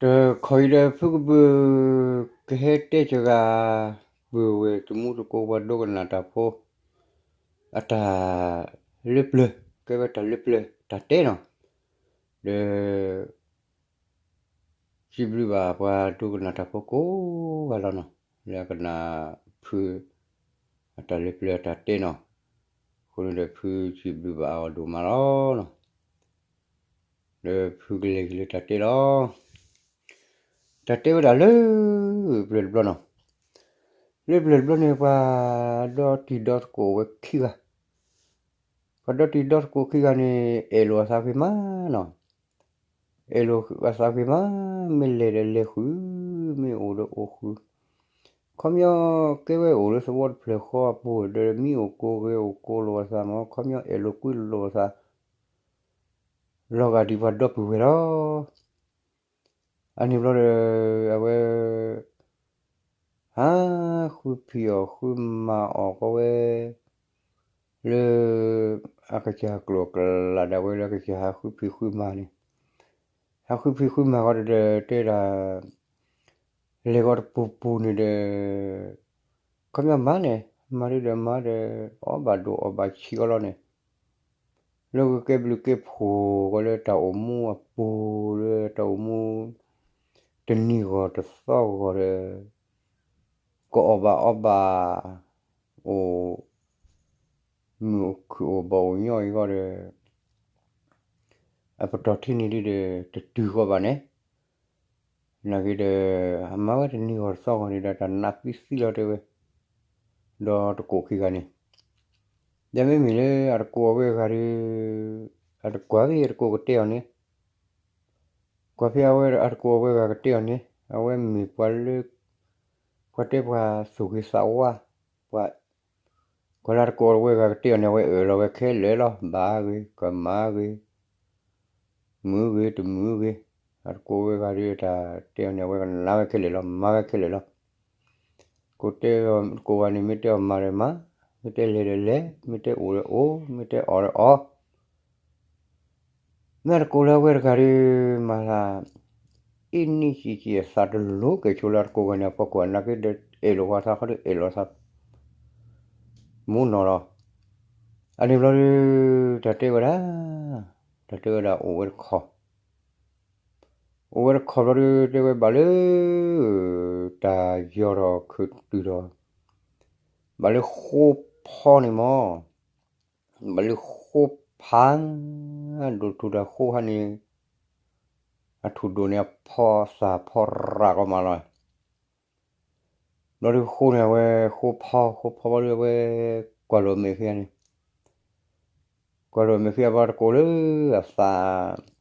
တခီအံၤဒီးဖုကဘုး ကဟဲတဲစှၤ ပုၢ်ဝဲၢ်တံၤသကိးပှၤဒိကနၣ်တၢ်ဖိ အတၢ်လၢပျၢၤ ကဲဝဲတၢ်လၢပျၢၤတၢ်တဲနီၤ, ဒီး စံးဘျုးဘၣ်ပှၤဒိကနၣ်တၢ်ဖိကိးဂၤလီၤနီၤ, လၢအကနၣ်ဖု အတၢ်လၢပျၢၤအတၢ်တဲနီၤ, အဃိန့ၣ်ဒီးဖုစံးဘျုးဘၣ်အီၤဒိၣ်မးလီၤနီၤ, ဒီးဖုကလဲၤက့ၤလၢတၢ်တဲလီၤ. တၢ်တဲဝဲဒၣ်လၢ ပျၢၤတဘျီနီၤ, လၢပျၢၤတဘျီန့ၣ် ပှၤဒီတံၤဒီသကိးဝဲခံဂၤ, ပှၤဒီတံၤဒီသကိးခံဂၤန့ၣ် အဲၣ်လိာ်အသးဂ့ၤမးနီၤ, အဲၣ်လိာ်အသးဂ့ၤမး, မ့ၢ်လဲၤဒီးလဲၤဃုာ်, မ့ၢ်အိၣ်ဒီးအိၣ်ဃုာ်, ခီပညီကဲဝဲအိၣ်လၢသဝီတဖျၢၣ်ဃီအပူၤဒီး မ့ၢ်အိၣ်ကိးဂ့ၤအိၣ်ကိးလိာ်အသးမး, ခီပညီအဲၣ်လိာ်ကွံလိာ်အသး လီၤဂာ်ဒ်ပှၤဒီပုၢ်ဝဲၢ်လီၤ. အန့ၣ်ဘျီဒီး အဝဲ ဟးဃုဖံးအီၣ်ဃုမၤအီၣ်ကီးဝဲ လၢ အကစၢ်ကျိာ်ကလးဒၣ်ဝဲလၢအကစၢ်ဟးဃုဖံးဃုမၤန့ၣ်, ဟးဃုဖံးဃုမၤဃီဒီးတဲဒၣ် လဲၤဃီတပူၤပူၤန့ၣ်ဒီး ခီပညီမၤန့ၣ် မၤဒ်ဒီးမၤဒီး အီၣ်ဘၣ်ဒိၣ်အီၣ်ဘၣ်ဆံးအီၤလီၤန့ၣ်, လၢကကဲဘျုးကဲဖှိၣ်ကီးလၢတၢ်အိၣ်မူအပူၤ လၢတၢ်အိၣ်မူ တနံၤဂီၢ်တသီဂီၢ်ဒီး ကအီၣ်ဘၣ်အီဘၣ် အိၣ် မုာ်အိၣ်ခုၣ်အိၣ်ဘီအိၣ်ညီအံၤဂီၢ်ဒီး အပတီၢ်ထံန့ၣ်ဒ်ဒီး တတုၤဃီဘၣ်န့ၣ်, နာ်က့ဒီး အမၤဝဲတနံၤဂီၢ်တသီဂီၢ်န့ၣ်ဒီး တၢ်နးသံသံလီၤတဲဝဲ, ဒီးတကိးခံဂၤန့ၣ်, ဒီးမ့မ့ၢ်လၢအတကိးအဝဲဂၤဒီး အတကွၢ်ဖဲအတကိးကတဲအီၤန့ၣ်, ကွၢ်ဖဲအဝဲအတကိးအဝဲဂၤကတဲအီၤန့ၣ် အဝဲမ့ၢ်ပှၤလၢ ပှၤတဲပှၤသူၣ်ဂ့ၤသးဝါ, ပှၤ ကွၢ်လၢအတကိးအဝဲဂၤကတဲအီၤန့ၣ် အဝဲအၢၣ်လီၤဝဲခဲလၢာ်လီၤ, ဘၣ်ဂ့ၤ ကမၣ်ဂ့ၤ မုာ်ဂ့ၤတမုာ်ဂ့ၤ, အတကိးဝဲဂၤဒီးတၢ်တဲအီၤန့ၣ် အဝဲကနၣ်ဝဲခဲလၢာ်လီၤ, မၤဝဲခဲလၢာ်လီၤ. ကိးတဲ ကိးဂၤန့ၣ် မ့ၢ်တဲအီၤမၤဒီးမၤ, မ့ၢ်တဲလဲၤဒီးလဲၤ, မ့ၢ်တဲအိၣ်ဒီးအိၣ်, မ့ၢ်တဲအီၣ်ဒီးအီၣ်. မ့ၢ်အတကိးလၢအဝဲတဂၤဒီး မၤသး အ့ၣ်နံၣ်ဆံးဆံးအသးတလိၤကဲၣ်ဆိလၢအတကိးဂၤန့ၣ်အဖီခိၣ် နာ်က့ဒီးအဲၣ်လိာ်ဝဲသးဃီဒီးအဲၣ်လိာ်သး မူနီၢ်လီၤ. အန့ၣ်ဘျီဒီး တၢ်တဲဝဲဒၣ်, တၢ်တဲဝဲဒၣ်အိၣ်ဝဲတခီ, အိၣ်ဝဲတခီဘျီဒီး တဲဝဲဘၣ်လၢ တၢ်ယီၤထီၣ်ခုးတုၤထီၣ်, ဘၣ်လၢဃိဖီန့ၣ်မး, ဘၣ်လၢဃိဖး ဒိၣ်ထူၣ်တၢ်ဃိဟါန့ၣ်, အထူၣ်ဒိၣ်န့ၣ် အဖီသၣ်ဖီရၣ်ကီးမးလီၤ. ဘျီဒီးဃိန့ၣ် အဝဲဃိဖီ ဃိဖီဘျီဒီး အဝဲကွၢ်လိာ်မဲာ်ခံဂၤန့ၣ်, ကွၢ်လိာ်မဲာ်ခံဂၤဘျီ တကိးလၢအသး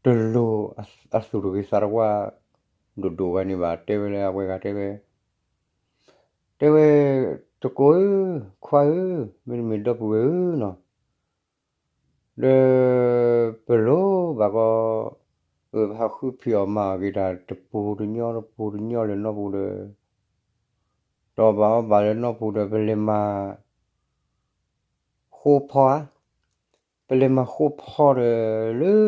တလိၤ အသူၣ်တဂ့ၤသးတဝါ ဒိၣ်ဒိၣ်ဂၤန့ၣ်ဘၣ် တဲဝဲလၢအဝဲဂၤတဲဝဲ, တဲဝဲ, တကိးဧၢ, ခွါဧၢ, မ့တမ့ၢ်ဒီပုၢ်ဝဲၢ်ဧၢနီၤ, ဒီး ပလိၣ်ဘၣ်ကီး အၢ ပဟးဃုဖံးအီၣ်မၤအီၣ်က့ၤတၢ်တပူၤတညီတပူၤတညီလၢနီၢ်ပူၤဒီး တအီၣ်ဘၣ်အီဘၣ်လၢနီၢ်ပူၤဒီး ပလဲၤမၤ ဃိဖီဧါ, ပလဲၤမၤဃိဖီဒီး လၢ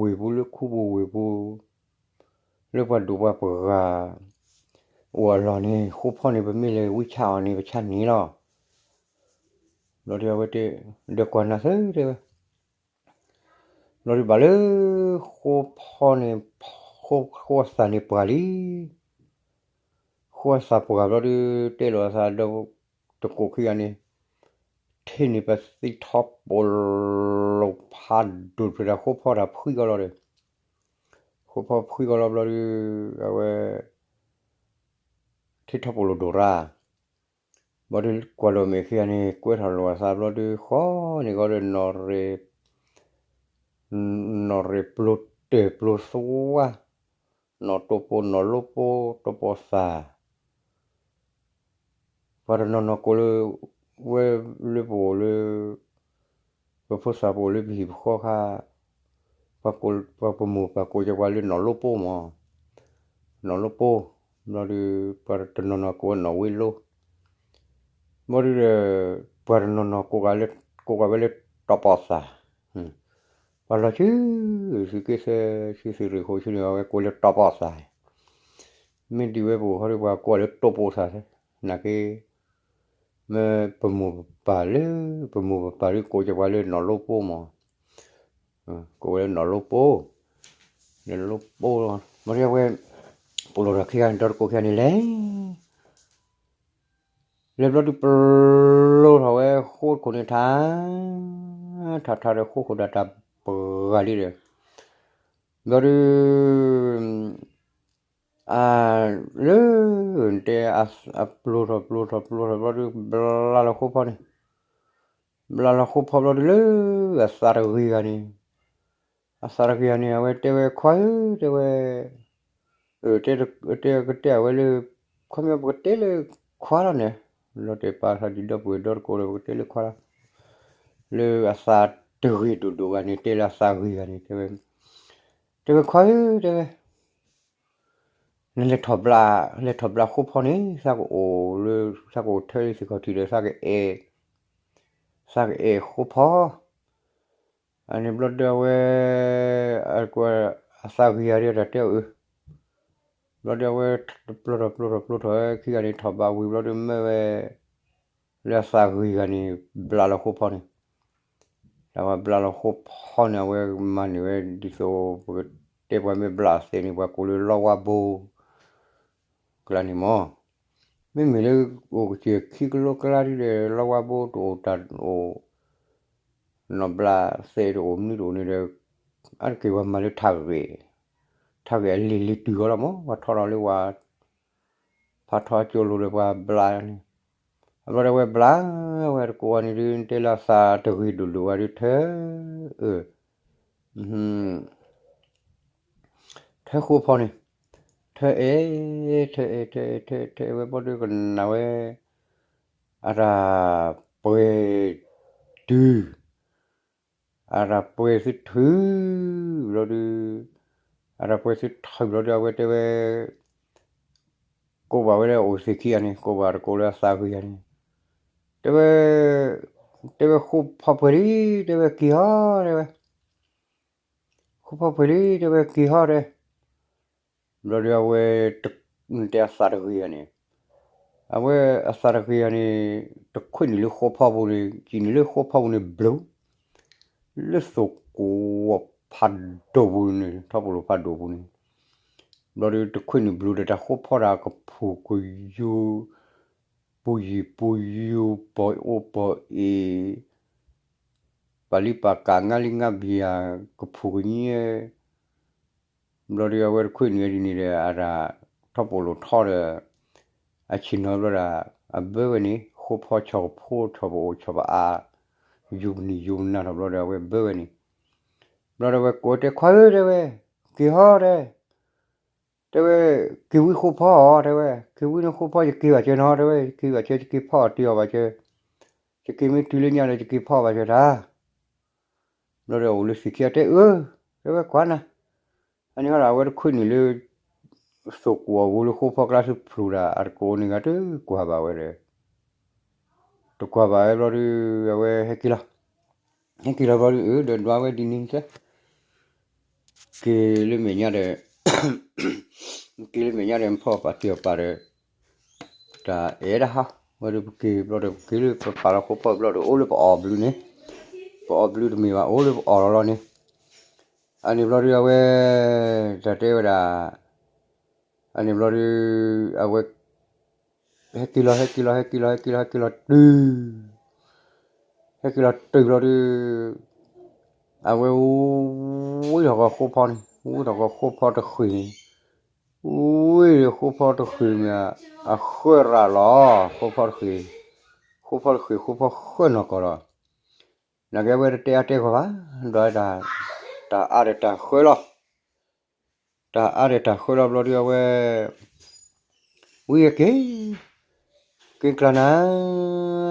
ဝ့ၢ်ပူၤ လၢခူပူၤဝ့ၢ်ပူၤ လၢပှၤဒိၣ်ပှၤပှၢ် အိၣ်အလီၢ်န့ၣ် ဃိဖီန့ၣ် ပမ့ၢ်လဲၤဝံဆါအီၤန့ၣ် ပဆါန့ၢ်လီၤ. ဘျီဒီးအဝဲတဲ, ဒီးကွၢ်နၤသ့တဲဝဲ, ဘျီဒီးဘၣ်လၢ ဃိဖီန့ၣ်, ဃိအသၣ်န့ၣ်ပှၢ်လံ. ဃိအသၣ်ပှၢ်ဘျီဒီး တဲလိာ်အသးဒီး တကိးခံဂၤန့ၣ်, ထံၣ်န့ၢ်ပသံထီပိာ်လိာ်ဖးဒိၣ်တဖျၢၣ်ဒီး ဃိဖီတၢ်ဖှံကီးလီၤဒီး, ဃိဖီဖှံကီးလီၤဘျီဒီး အဝဲ ထံထီပိာ်လိာ်ဒိၣ်ရၣ်, ဘျီဒီးကွၢ်လိာ်မဲာ်ခံဂၤန့ၣ် ကွဲထီၣ်လိာ်အသးဘျီဒီး ဃီန့ၣ်ဃီဒီး နီၢ်ရ့ၤပျိၤတၢၢ်ပျိၤသွါ, နီၢ်တိၢ်ပိာ်နီၢ်လိပိာ် တိၢ်ပိာ်သၣ် ပှၤတနီၤနီၤကိးလၢ ဝဲလၢပအိၣ်လၢ ပဖိသၣ်ပအိၣ်လၢပဟံၣ်ပဃီခါ, ပှၤပမိၢ်ပှၤကိးကဲပှၤလၢနီၢ်လိပိာ်မး, နီၢ်လိပိာ်, ဘျီဒီး ပှၤတနီၤနီၤကိးဝဲနီၢ်ဝ့လိ, ဘျီဒီး ပှၤတနီၤနီၤ ကိးဂၤဝဲလၢတီၢ်ပီၢ်သၣ်, ပှၤလီၤဆူ သုးက့သၢ ဆူသုးရ့ၣ်ဃိးဆူန့ၣ် အဝဲကိးလၢတီပီၣ်သး, မ့ၢ်ဒ်ဝဲပအိၣ်ခီဒီး ပှၤကိးလၢတိပိၣ်သး, နာ်က့ မ့ၢ်ပမိၢ်ပပၢ်လၢ ပမိၢ်ပပၢ်ဒ်ကိးကပှၤလၢနီၢ်လိပိမး, ကိးဝဲလၢနီၢ်လိပိ, နီၢ်လိပိလီၤ. ဘျီဒ်အဝဲ ပလီၢ်ထီၣ်ခံဂၤန့ၣ် ဒီတကိးခံဂၤန့ၣ်လဲၤ လဲၤဘျီဒုးပျိထီၣ်ဝဲဃိခိၣ်န့ၣ်ထါ, ထါထါဒီးဃိခိၣ်ဒီးတၢ်ပှဲၤဂၤလံဒီး, ဘျီဒုး အ လၢ တဲအပျိထီၣ်ပျိထီၣ်ပျိထီၣ်ဘျီဒုး ဘျါလီၤဃိဖီန့ၣ်, ဘျါလီၤဃိဖီဘျီဒုးလၢ အသးတဂ့ၤဂၤန့ၣ်, အသးတဂ့ၤဂၤန့ၣ် အဝဲတဲဝဲခွါဧၢ တဲဝဲ တဲကတဲအဝဲလၢ ခီပညီပကတဲလၢခွါလီၤန့ၣ်, လီၤတဲာ်ပာ်သးဒ်ဒီပုၢ်ဝဲၢ်ဒီတကိးဒီး ပကတဲလၢခွါလီၤ, လၢအသးတဂ့ၤဒိၣ်ဒိၣ်ဂၤန့ၣ် တဲလၢအသးဂ့ၤဂၤန့ၣ် တဲဝဲ, တဲဝဲခွါဧၢ တဲဝဲ နလဲၤထီၣ်ဘျး လဲၤထီၣ်ဘျးဃိဖီန့ၣ် သးကအိၣ်လၢ သးကအိၣ်ထၢလၢသ့ၣ်ခီၣ်ထံးဒီး သးကအဲၣ် သးကအဲၣ်ဃိဖီ, အန့ၣ်ဘျီဒုးအဝဲ အသးဂ့ၤဂၤဒီးတၢ်တဲအီၤအၢ, ဘျီဒုးအဝဲ ပျိထီၣ်ပျိထီၣ်ပျိထီၣ်ဝဲခံဂၤန့ၣ် ထီၣ်ဘးဝံၤဘျီဒုးမၢဝဲ လၢအသးဂ့ၤဂၤန့ၣ် ဘျးလီၤဃိဖီန့ၣ်, တၢ်ဝဲဘျးလီၤဃိဖီန့ၣ် အဝဲမၤန့ၢ်ဝဲဒ်သိး ပကတဲပှၤမ့ၢ်ဘျးသဲးန့ၣ် ပှၤကိးလၢလီဝါဘိ ကျါန့ၣ်မး, မ့မ့ၢ်လၢအိၣ်ကစၢၢ်ခံကလိကျါဒ်ဒီး လီဝါဘိတအိၣ်တၢ်အိၣ် နီၢ်ဘျးသဲးတအိၣ်မနုၤတအိၣ်န့ၣ်ဒီး အါတက့ၢ်ပှၤမၤလၢထးဂဲၤ, ထးဂဲၤအလံာ်လံာ်တုၤအီၤလီၤမး ပှၤထီထီၣ်လၢဝၤ ဖးထီအကၠိလိၤဒီးပှၤဘျးန့ၣ်, အဘျီဒီးဝဲဘျး ဝဲတကိးဂၤန့ၣ်ဒုး တဲလၢအသးတဂ့ၤဒိၣ်ဒိၣ်ဂၤဒုးထၢ အၢ ထၢဃိဖီန့ၣ်, ထၢအဲၣ် ထၢအဲၣ် ထၢအဲၣ် ထၢအဲၣ်ဝဲဘျီဒုးကနၣ်ဝဲ အတၢ်ပှဲၤတုၤ အတၢ်ပှဲၤသုထုး ဘျီဒုး အတၢ်ပှဲၤသုထုးဘျီဒုး အဝဲတဲဝဲ ကိးဘၣ်ဝဲလၢအအိၣ်သ့ၣ်ခံဂၤန့ၣ် ကိးဘၣ်တကိးလၢအသးဂ့ၤဂၤန့ၣ်, တဲဝဲ တဲဝဲဃိဖီပှဲၤလံ တဲဝဲက့ၤဟီ တဲဝဲ ဃိဖီပှဲၤလံ တဲဝဲက့ၤဟီတဲ ဘျီဒုးအဝဲ တဲအသးတဂ့ၤဂၤန့ၣ်, အဝဲအသးတဂ့ၤဂၤန့ၣ် တခွဲးနုာ်လၢဃိဖီပူၤန့ၣ် ကံၣ်နုာ်လၢဃိဖီပူၤန့ၣ်ဘျုး လၢသိၣ်ကိးဖးဒိၣ်ပူၤန့ၣ် ထီၣ်ပလိာ်ဖးဒိၣ်ပူၤန့ၣ်, ဘျီဒုးတခွဲးနုာ်ဘျုးဒီးတၢ်ဃိဖီတၢ်ကဖူးကယူၤ ပူၤယံာ်ပူၤယူၤ ပီၢ်အိၣ်ပီၢ်အ့ၣ် ပာ်လံပာ်ကးငါလံငါဘံယၤ ကဖူးကညံ ဘျီဒုးအဝဲတခွဲးနုာ်ဝဲဒ်န့ၣ်ဒီး အတၢ်ထီၣ်ပလိာ်ထီဒီး အဆ့ၣ်နီၤဘျီဒီး အဘၢဝဲန့ၣ် ဃိဖီဆီၣ်ကဖိဆီၣ်ပအိၣ်ဆီၣ်ပအါ ယူၤပနံၣ်ယူၤပနၢ်ထီၣ်ဘျီဒီး အဝဲဘၢဝဲန့ၣ်, ဘျီဒီးအဝဲကိးတဲခွါဧၢ တဲဝဲ က့ၤဟီတဲ တဲဝဲ က့ၤဝံဃိဖီအီၤ တဲဝဲ က့ၤဝံန့ၣ်ဃိဖီ ယက့ၤဘၣ်စၢၤနီၤ တဲဝဲ ယက့ၤဘၣ်စၢၤ ယက့ၤဖီအီၤတုၤအီၤဘၣ်စၢၤ, ယက့ၤမ့ၢ်တုၤလၢညါဒီး ယက့ၤဖီဘၣ်စၢၤတၢ် ဘျီဒီးအိၣ်လၢသ့ၣ်ခံအတဲအၢ, တဲဝဲကွၢ်နၤ, အန့ၣ်ဟီဒီးအဝဲတခွဲးနုာ်လၢ သိၣ်ကိးအဝဲလၢဃိဖီကျါဆူဖျိးဒီး အတကိးန့ၣ်ဂၤတကွၢ်ဘၣ်ဝဲဒီး တကွၢ်ဘၣ်ဝဲဘျီဒုး အဝဲဟဲက့ၤလီၤ, ဟဲက့ၤလီၤဘျီဒုး အၢ ဒီးဒွးဝဲဒ်န့ၣ်ကဲ က့ၤလၢမဲာ်ညါဒီး က့ၤလၢမဲာ်ညါဒီး ဖီၣ်ပာ်တံၢ်အီၣ်ပာ်ဒီး တၢ်အဲၣ်ဒၣ်ဟး ဝဲဒုးပက့ၤဘျီဒီး ပက့ၤလၢပပာ်လီၤဃိဖီဘျီဒီး အိၣ်လၢပအီၣ်ဘျုးန့ၣ်, ပအီၣ်ဘျုးတမ့ၢ်ဘၣ် အိၣ်လၢပအီၣ်လီၤလီၤန့ၣ်, အန့ၣ်ဘျီဒုးအဝဲ တၢ်တဲဝဲဒၣ် အန့ၣ်ဘျီဒုး အဝဲ ဟဲက့ၤလီၤ ဟဲက့ၤလီၤ ဟဲက့ၤလီၤ ဟဲက့ၤလီၤ ဟဲက့ၤလီၤတုၤ ဟဲက့ၤလီၤတုၤဘျီဒုး အဝဲ ဝံထီၣ်ကီးဃိဖီန့ၣ် ဝံထီၣ်ကီးဃိဖီတဃ့ၢ်န့ၣ် ဝံဃိဖီတဃ့ၢ်မ့ၢ် အဃၢရၣ်လီၤ ဃိဖီတဃ့ၢ်, ဃိဖီတဃ့ၢ် ဃိဖီဃၢနီၢ်ကီၢ်လီၤ, နာ်က့အဝဲတတဲအါတဲဂီၢ်ဘၣ်, ဒီး တၢ်အါဒီးတၢ်ဃၢလီၤ တၢ်အါဒီးတၢ်ဃၢလီၤဘျီဒုးအဝဲ ဝံအက့ၤ က့ၤကျါနၤ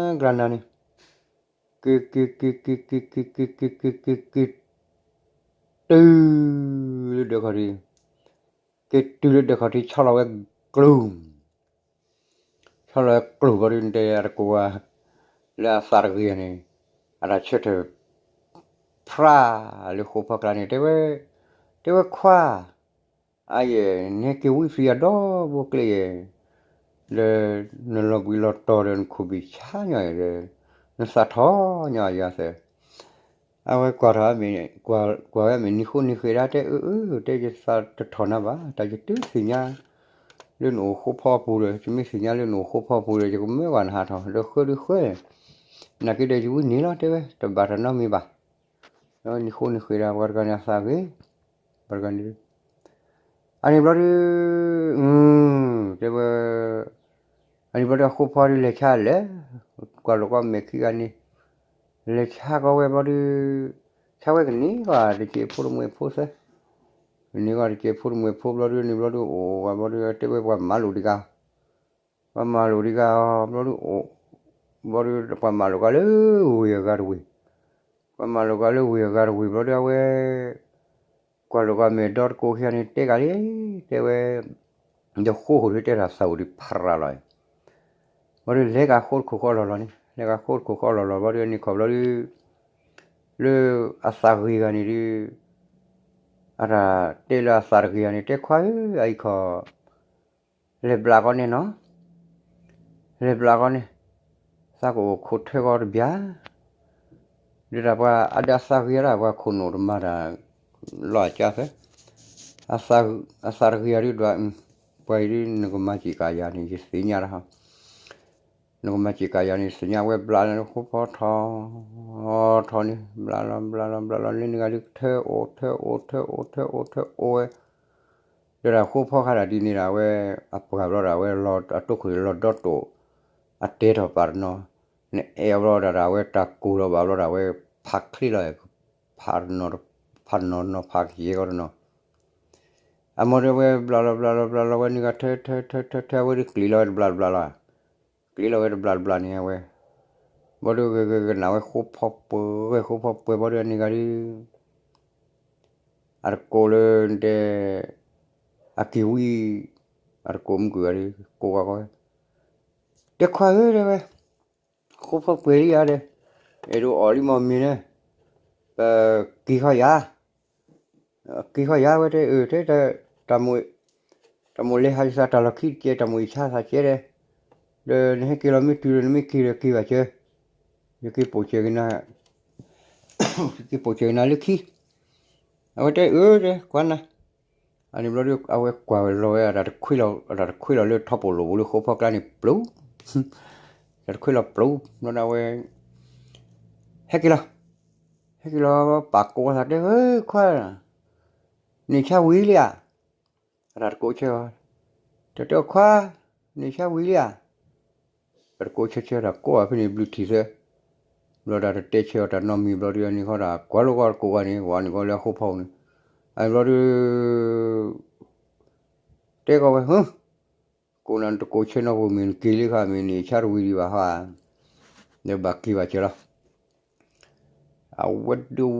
ကျါနၤန့ၣ် က့ၤ က့ၤ က့ၤ က့ၤ က့ၤ က့ၤ က့ၤ က့ၤ က့ၤ တုၤလၢဒၢးခီၣ်ထံး, က့ၤတုၤလၢဒၢးခီၣ်ထံး ဆီလီၤဝဲကျိၤ ဆီလီၤဝဲကျိၤဘျီဒုး နတဲအတကိးဝဲ လၢအသးတဂ့ၤန့ၣ် အတၢ်ဆၢထၢၣ် ဖရၣ်လၢဃိဖီကျါန့ၣ် တဲဝဲ, တဲဝဲခွါ, အယဲၢ် နဟဲက့ၤဝံသံအဒီဘိကျဲယဲၢ်, ဒီးနလီၤဘှံးလီၤတီၤဒီးနခိၣ်ဘ့ၣ်ဆါညီဒီး နသးထီၣ်ညီယၤသၢ အဝဲကွၢ်ထီၣ်, ကွၢ်ဝဲမ့ၢ်နံၤဃိနံၤဃ့ဒၣ်တဲအၢအၢ တဲယသးတထီၣ်နၤဘၣ် တၢ်ယတသ့ၣ်ညါလၢနအိၣ်ဃိဖီပူၤဒီး ယမ့ၢ်သ့ၣ်ညါလၢနအိၣ်ဃိဖီပူၤဒီး ယကမၢဝဲနဟးထီၣ် ဒီးဃၢဒီးဃၢ, နာ်က့ဒီးယဝံန့ၣ်လီၤ တဲဝဲ တဘၣ်တၢ်နီတမံၤဘၣ်, ဒီးနံၤဃိနံၤဃ့ဒၣ်ပှၤတဂၤန့ၣ်အသးဂ့ၤ, ပှၤတဂၤန့ၣ် အန့ၣ်ဘျီဒုး, တဲဝဲ, အန့ၣ်ဘျီဒုးအဃိဖီဒုးလဲၤဆါလဲၣ်, ကွၢ်လိာ်ကွၢ်မဲာ်ခံဂၤန့ၣ်, လဲၤဆါကီးဝဲဘျီဒုး, ဆါဝဲကန့ၢ်ဘၣ်တကဲးဖိတမှဲၤဖိသၢ, ကန့ၢ်ဘၣ်တကဲးဖိတမှဲၤဖိဘျီဒုးန့ၣ်ဘျီဒုးအိၣ်ဝဲဘျီဒုးတဲဝဲပှၤမၤလိာ်ဒံးဂၤ ပှၤမၤလိာ်ဒံးဂၤအီၤဘျီဒုးအိၣ်, ဘျီဒုးပှၤမၤလိာ်ကါလၢဝ့ၢ်အဂၤတဝ့ၢ်, ပှၤမၤလိာ်ကါလၢဝ့ၢ်အဂၤတဝ့ၢ်ဘျီဒုးအဝဲ, ကွၢ်လိာ်ကွၢ်မဲာ်ဒီတကိးခံဂၤန့ၣ်တဲကၤလံ, တဲဝဲ, ယဃိဃိဒုးတဲတၢ်သးအိၣ်ဒံးဖရၣ်လီၤ, ဘျီဒုးလဲၤကၤဃိတခိၣ်ဃီလီၢ်လီၢ်န့ၣ် လဲၤကၤဃိတခိၣ်ဃီလီၢ်လီၢ်ဘျီဒုးန့ၣ်ခီဘျီဒုး, လၢအသးဂ့ၤဂၤန့ၣ်ဒုး အတၢ်တဲလၢအသးတဂ့ၤဂၤန့ၣ် တဲခွါဧၢ အအံၤခီ, လဲၤဘျးကီးန့ၣ်နီၤ, လဲၤဘျးကီးန့ၣ်, သးကအိၣ်ခိၣ်ထၢကီးတဘျီ, ဒ်တၢ်ပှၤအဒၣ်သးဂ့ၤတၢ်ပှၤခိၣ်နူာ်တမၤတၢ်, လီၤအကါဖဲ, အသးတဂ့ၤဂၤဒုးဒွး, ပှၤအံၤဒုးနကမၤစံးကၤယၤန့ၣ် ယသ့ၣ်ညါတဟီ, နကမၤစံးကၤယၤန့ၣ် သ့ၣ်ညါဝဲဘျးလၢဃိဖီထီၣ်, ထီၣ်န့ၣ် ဘျးလီၤဘျးလီၤဘျးလီၤလၢန့ၣ်ဂၤဒုးထၢအိၣ်ထၢအိၣ်ထၢအိၣ်ထၢအိၣ်ထၢအိၣ်ဝဲ, ဒီးတၢ်ဃိဖီခါဒၣ်ဒ်န့ၣ်ဒၣ်ဝဲ, အပှၤဘျီဒၣ်ဝဲလီၤအတိခိၣ်လီၤဒီတိာ်, အတဲထီၣ်ပာ်တနီၤ, နအဲၣ်အဘျီဒၣ်ဒၣ်ဝဲတၢ်ကိၢ်လီၤဘၣ်ဘျီဒၣ်ဝဲ, ဖးချ့လီၤ, ဖးတနီၤ, ဖးတနီၤနီၤဖးကယဲၢ်ဂီၢ်တနီၤ, အမ့ၢ်ဒ်ဝဲဘျးလီၤဘျးလီၤဘျးလီၤဝဲန့ၣ်ဂၤထၢထၢထၢထၢထၢအဝဲဒုးကျံးလီၤဝဲတဘျးတဘျးလီၤ, ကျံးလီၤဝဲတဘျးတဘျးန့ၣ်အဝဲ, ဘျီဒုးဂ့ၤဂ့ၤကနၣ်ဝဲဃိဖီပှဲၤဃိဖီပှဲၤဘျီဒုးအန့ၣ်ဂၤဒုး အတကိးလၢတဲ, အက့ၤဝံ, အတကိးမုၢ်ကွံာ်ဂၤဒုး, ကိးဂၤကီဝဲ, တဲခွါဧၢတဲဝဲ, ဃိဖီပှဲၤလံဧါဒီး, အဲၣ်ဒိးအီၣ်လံမီၢ်မ့ၤန့ၣ်, ပက့ၤခီယၤ, က့ၤခီယၤဝဲတဲအၢ, တဲ, တၢ်မိၣ်လဲၤဟးယသးတၢ်လီၢ်ခံတကဲ, တၢ်မိၣ်အံၤဆါသးကဲဒီး, ဒီးနဟဲက့ၤလီၤမ့ၢ်တုၤဒီးနမ့ၢ်က့ၤဒီးက့ၤဘၣ်စၢၤ, ယက့ၤပိာ်စၢၤက့ၤနၤ, ယက့ၤပိာ်စၢၤက့ၤနၤလၢခံ, အဝဲတဲအၢတဲကွၢ်နၤ, အန့ၣ်ဘျီဒုး အဝဲကွၢ်ဝဲလီၤဝဲ အတၢ်တခွ့လီၤလၢထီၣ်ပိာ်လိာ်ပူၤလၢဃိဖီကျါန့ၣ်ပျူၤ, တၢ်တခွ့လီၤပျူၤ, ဘျီဒုးအဝဲ, ဟဲက့ၤလီၤ, ဟဲက့ၤလီၤပာ်ကိးအသးတဲ ခွါ, န့ၣ်ဆါဝံၤလံဧါ, အတၢ်တကိးဆၢအီၤ, တၢ်တဲအီၤခွါ, န့ၣ်ဆါဝံၤလံဧါ, တၢ်တကိးဆၢဆၢတၢ်ကိးအီၤဖဲန့ၣ်ဘျုးထံၣ်သၢ, ဘျီတၢ်တတဲဆၢအီၤတၢ်နီတမံၤဘျီဒုးအန့ၣ်ဃီဒီး ကွၢ်လိာ်ကွၢ်တကိးဂၤန့ၣ် ဝၤန့ၣ်ကီလၢအဃိဖီန့ၣ်, အဘျီဒုး တဲကီးဝဲ, ကိးနၤနတကိးဆၢနီတပူၤမ့ၢ်နက့ၤလံခါမ့ၢ်န့ၣ် ဆါတဝံၤဒံးဘၣ်ဟါ, ဒီးဘၣ်က့ၤဘၣ်စၢၤလီၤ, အဝဲဒုး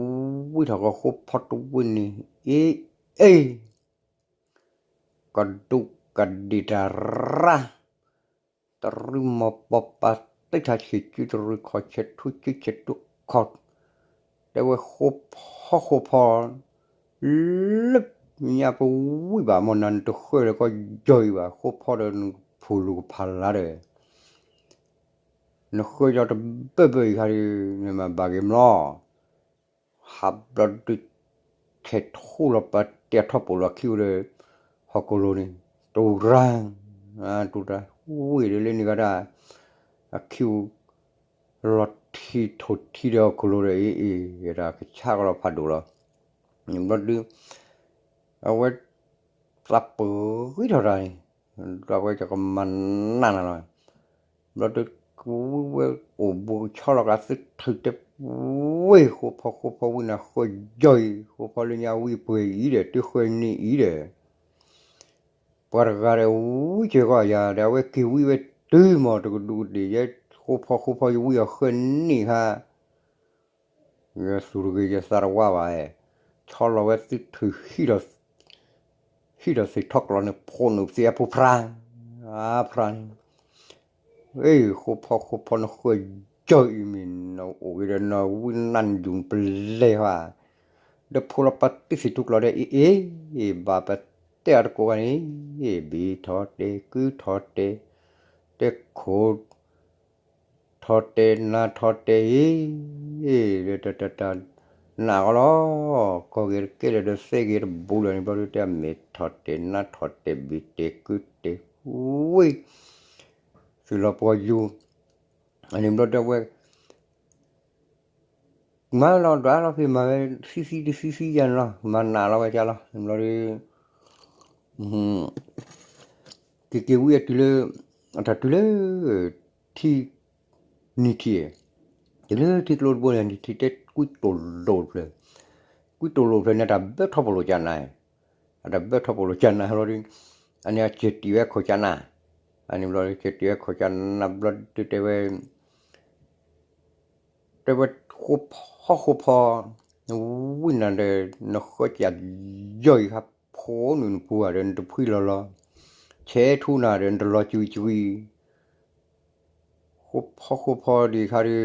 ဝံထီၣ်ကီးဃိဖီတဝံၤန့ၣ်, အ့, အ့ ကဒူးကဒ့ၣ်တၢ်ရၢ်, တရံးမီၤပီပာ်တ့ထါဆံးစုတရံးခီၣ်ဆဲးထူစုဆဲးထူခီၣ်, တဲဝဲဃိဖီဃိဖီ, လၢညါပဝံဘၣ်မီၢ်နၤနတဃၢလၢကီၢ်ယီၤအံၤဘၣ် ဃိဖီဒီးနကဖူးလူၤကဖးလါဒီး နဃၢယီၤတဘၢဘၢအံၤခါဒီး နမၤဘၣ်က့ၤမလီၤ, ဟးဘျီဒုး ဆဲးထူလီၤပာ်တ့ၢ်ထီၣ်ပိာ်လီၤခံဝဲဒီး ဟီၣ်ကလိၤန့ၣ် တူၢ်ရၢ်, တူၢ်တၢ်ဝ့ၢ်ဒီးလၢန့ၣ်ဂၤဒၣ် အခံ လီၤထံထိၣ်ထံဒီးဟီၣ်ကလိၤဒီး အ့ၣ်အ့ၣ် ဒၣ်ကဆါကလီၤဖးဒိၣ်လီၤ, ဘျီဒုး အဝဲ သးပှၢ်ဂံၢ်ထီၣ်တၢ်န့ၣ်, ဒီးအဝဲကကမၤနးနၤလီၤ, ဘျီဒုး ဝဲအိၣ်ဘူးကဆီလီၤကးသုထုးတဲ ဝ့ၢ် ဃိဖီဃိဖီဝံနၤဃၢယီၤအံၤ ဃိဖီလၢညါဝံပှဲၤအံၤဒီး တုၤဃၢန့ၢ်အံၤဒီး ပှၤတဂၤဒီးဝံစၢၤကီးယၤဒီး အဝဲက့ၤဝံဝဲတုၤမီၢ်တကဒူးကဒ့ၣ်ယဲ ဃိဖီဃိဖီယဝံအီၤဃၢန့ၢ်ခါ ယသူၣ်တဂ့ၤယသးတဝါဘၣ်, ဆီလီၤဝဲသုထုး ဟံးဒီးသ့ၣ်ထီၣ်ကျီၢ်န့ၣ် ဖိးနုာ်သ့ၣ်အပူၤ ဖြါ, ဖြါန့ၣ်, ဃိဖီဃိဖီနဃၢ ကၠီအံၤမ့ၢ်နအိၣ်ဂ့ၤဒီးနဝံနါနယူၤပလဲၤဟါ, ဒီးဖိလီၤပာ်တ့ၢ်သ့ၣ်ထူကျိၤဒီး အ့ၣ်အ့ၣ်, ဘၣ်ပတဲအီၤတကိးဂၤန့ၣ်, ဘ့ၣ်ထီၣ်တဲာ် ကုၢ်ထီၣ်တဲာ်, တဲခိၣ် ထီၣ်တဲာ်နါထီၣ်တဲာ်အံၤ, ဒီးတတတ နးကီလီၤ, ကီၢ်ဂ့ၤတကဲလၢာ်ဒီးသဲဂ့ၤတဘူးလၢာ်န့ၣ်ဘျီဒုး တဲမ့ၢ်ထီၣ်တဲာ်နါထီၣ်တဲာ်ဘ့ၣ်တဲာ်ကုၢ်တဲာ်ဝ့ၢ်, သုးလီၤပှီၢ်ယူၤ, အန့ၣ်ဘျီဒုးဝဲ မၤလီၤဒွးလီၤဖဲမၤဝဲ သံသံတသံသံယၤန့ၣ်လီၤ, မၤနးလီၤဝဲကလီၤ, န့ၣ်ဘျီဒုး က့ၤက့ၤဝံၤအတုၤလၢ အတၢ်တုၤလၢ ထံ နံၤထံၣ်, တုၤလၢထံကျိတဘိန့ၣ် နံၤထံၣ်တဲကွံတိၢ်လိာ်တဖျၢၣ်, ကွံတိၢ်လိာ်တဖျၢၣ်န့ၣ် အတၢ်ဘၢထီၣ်ပလိာ်ကနၤ, အတၢ်ဘၢထီၣ်ပလိာ်ကနၤဘျီဒုး, အန့ၣ်အစၢၤတံၢ်ဝဲခိၣ်ကနၤ, အန့ၣ်ဘျီဒုး စၢၤတံၢ်ဝဲခိၣ်ကနၤဘျီဒုးတဲဝဲ တဲဝဲ ဃိဖီဃိဖီ, ဝံနၤဒီး နဃၢကၠီယီၤအံၤခါ ဖိနုာ်နပူၤဂၤဒီး နတဖှံလီၤလီၤ, ဆဲးထူနၤဒီး နတလီၤကွံကွံ, ဃိဖီဃိဖီဒံးခါဒုး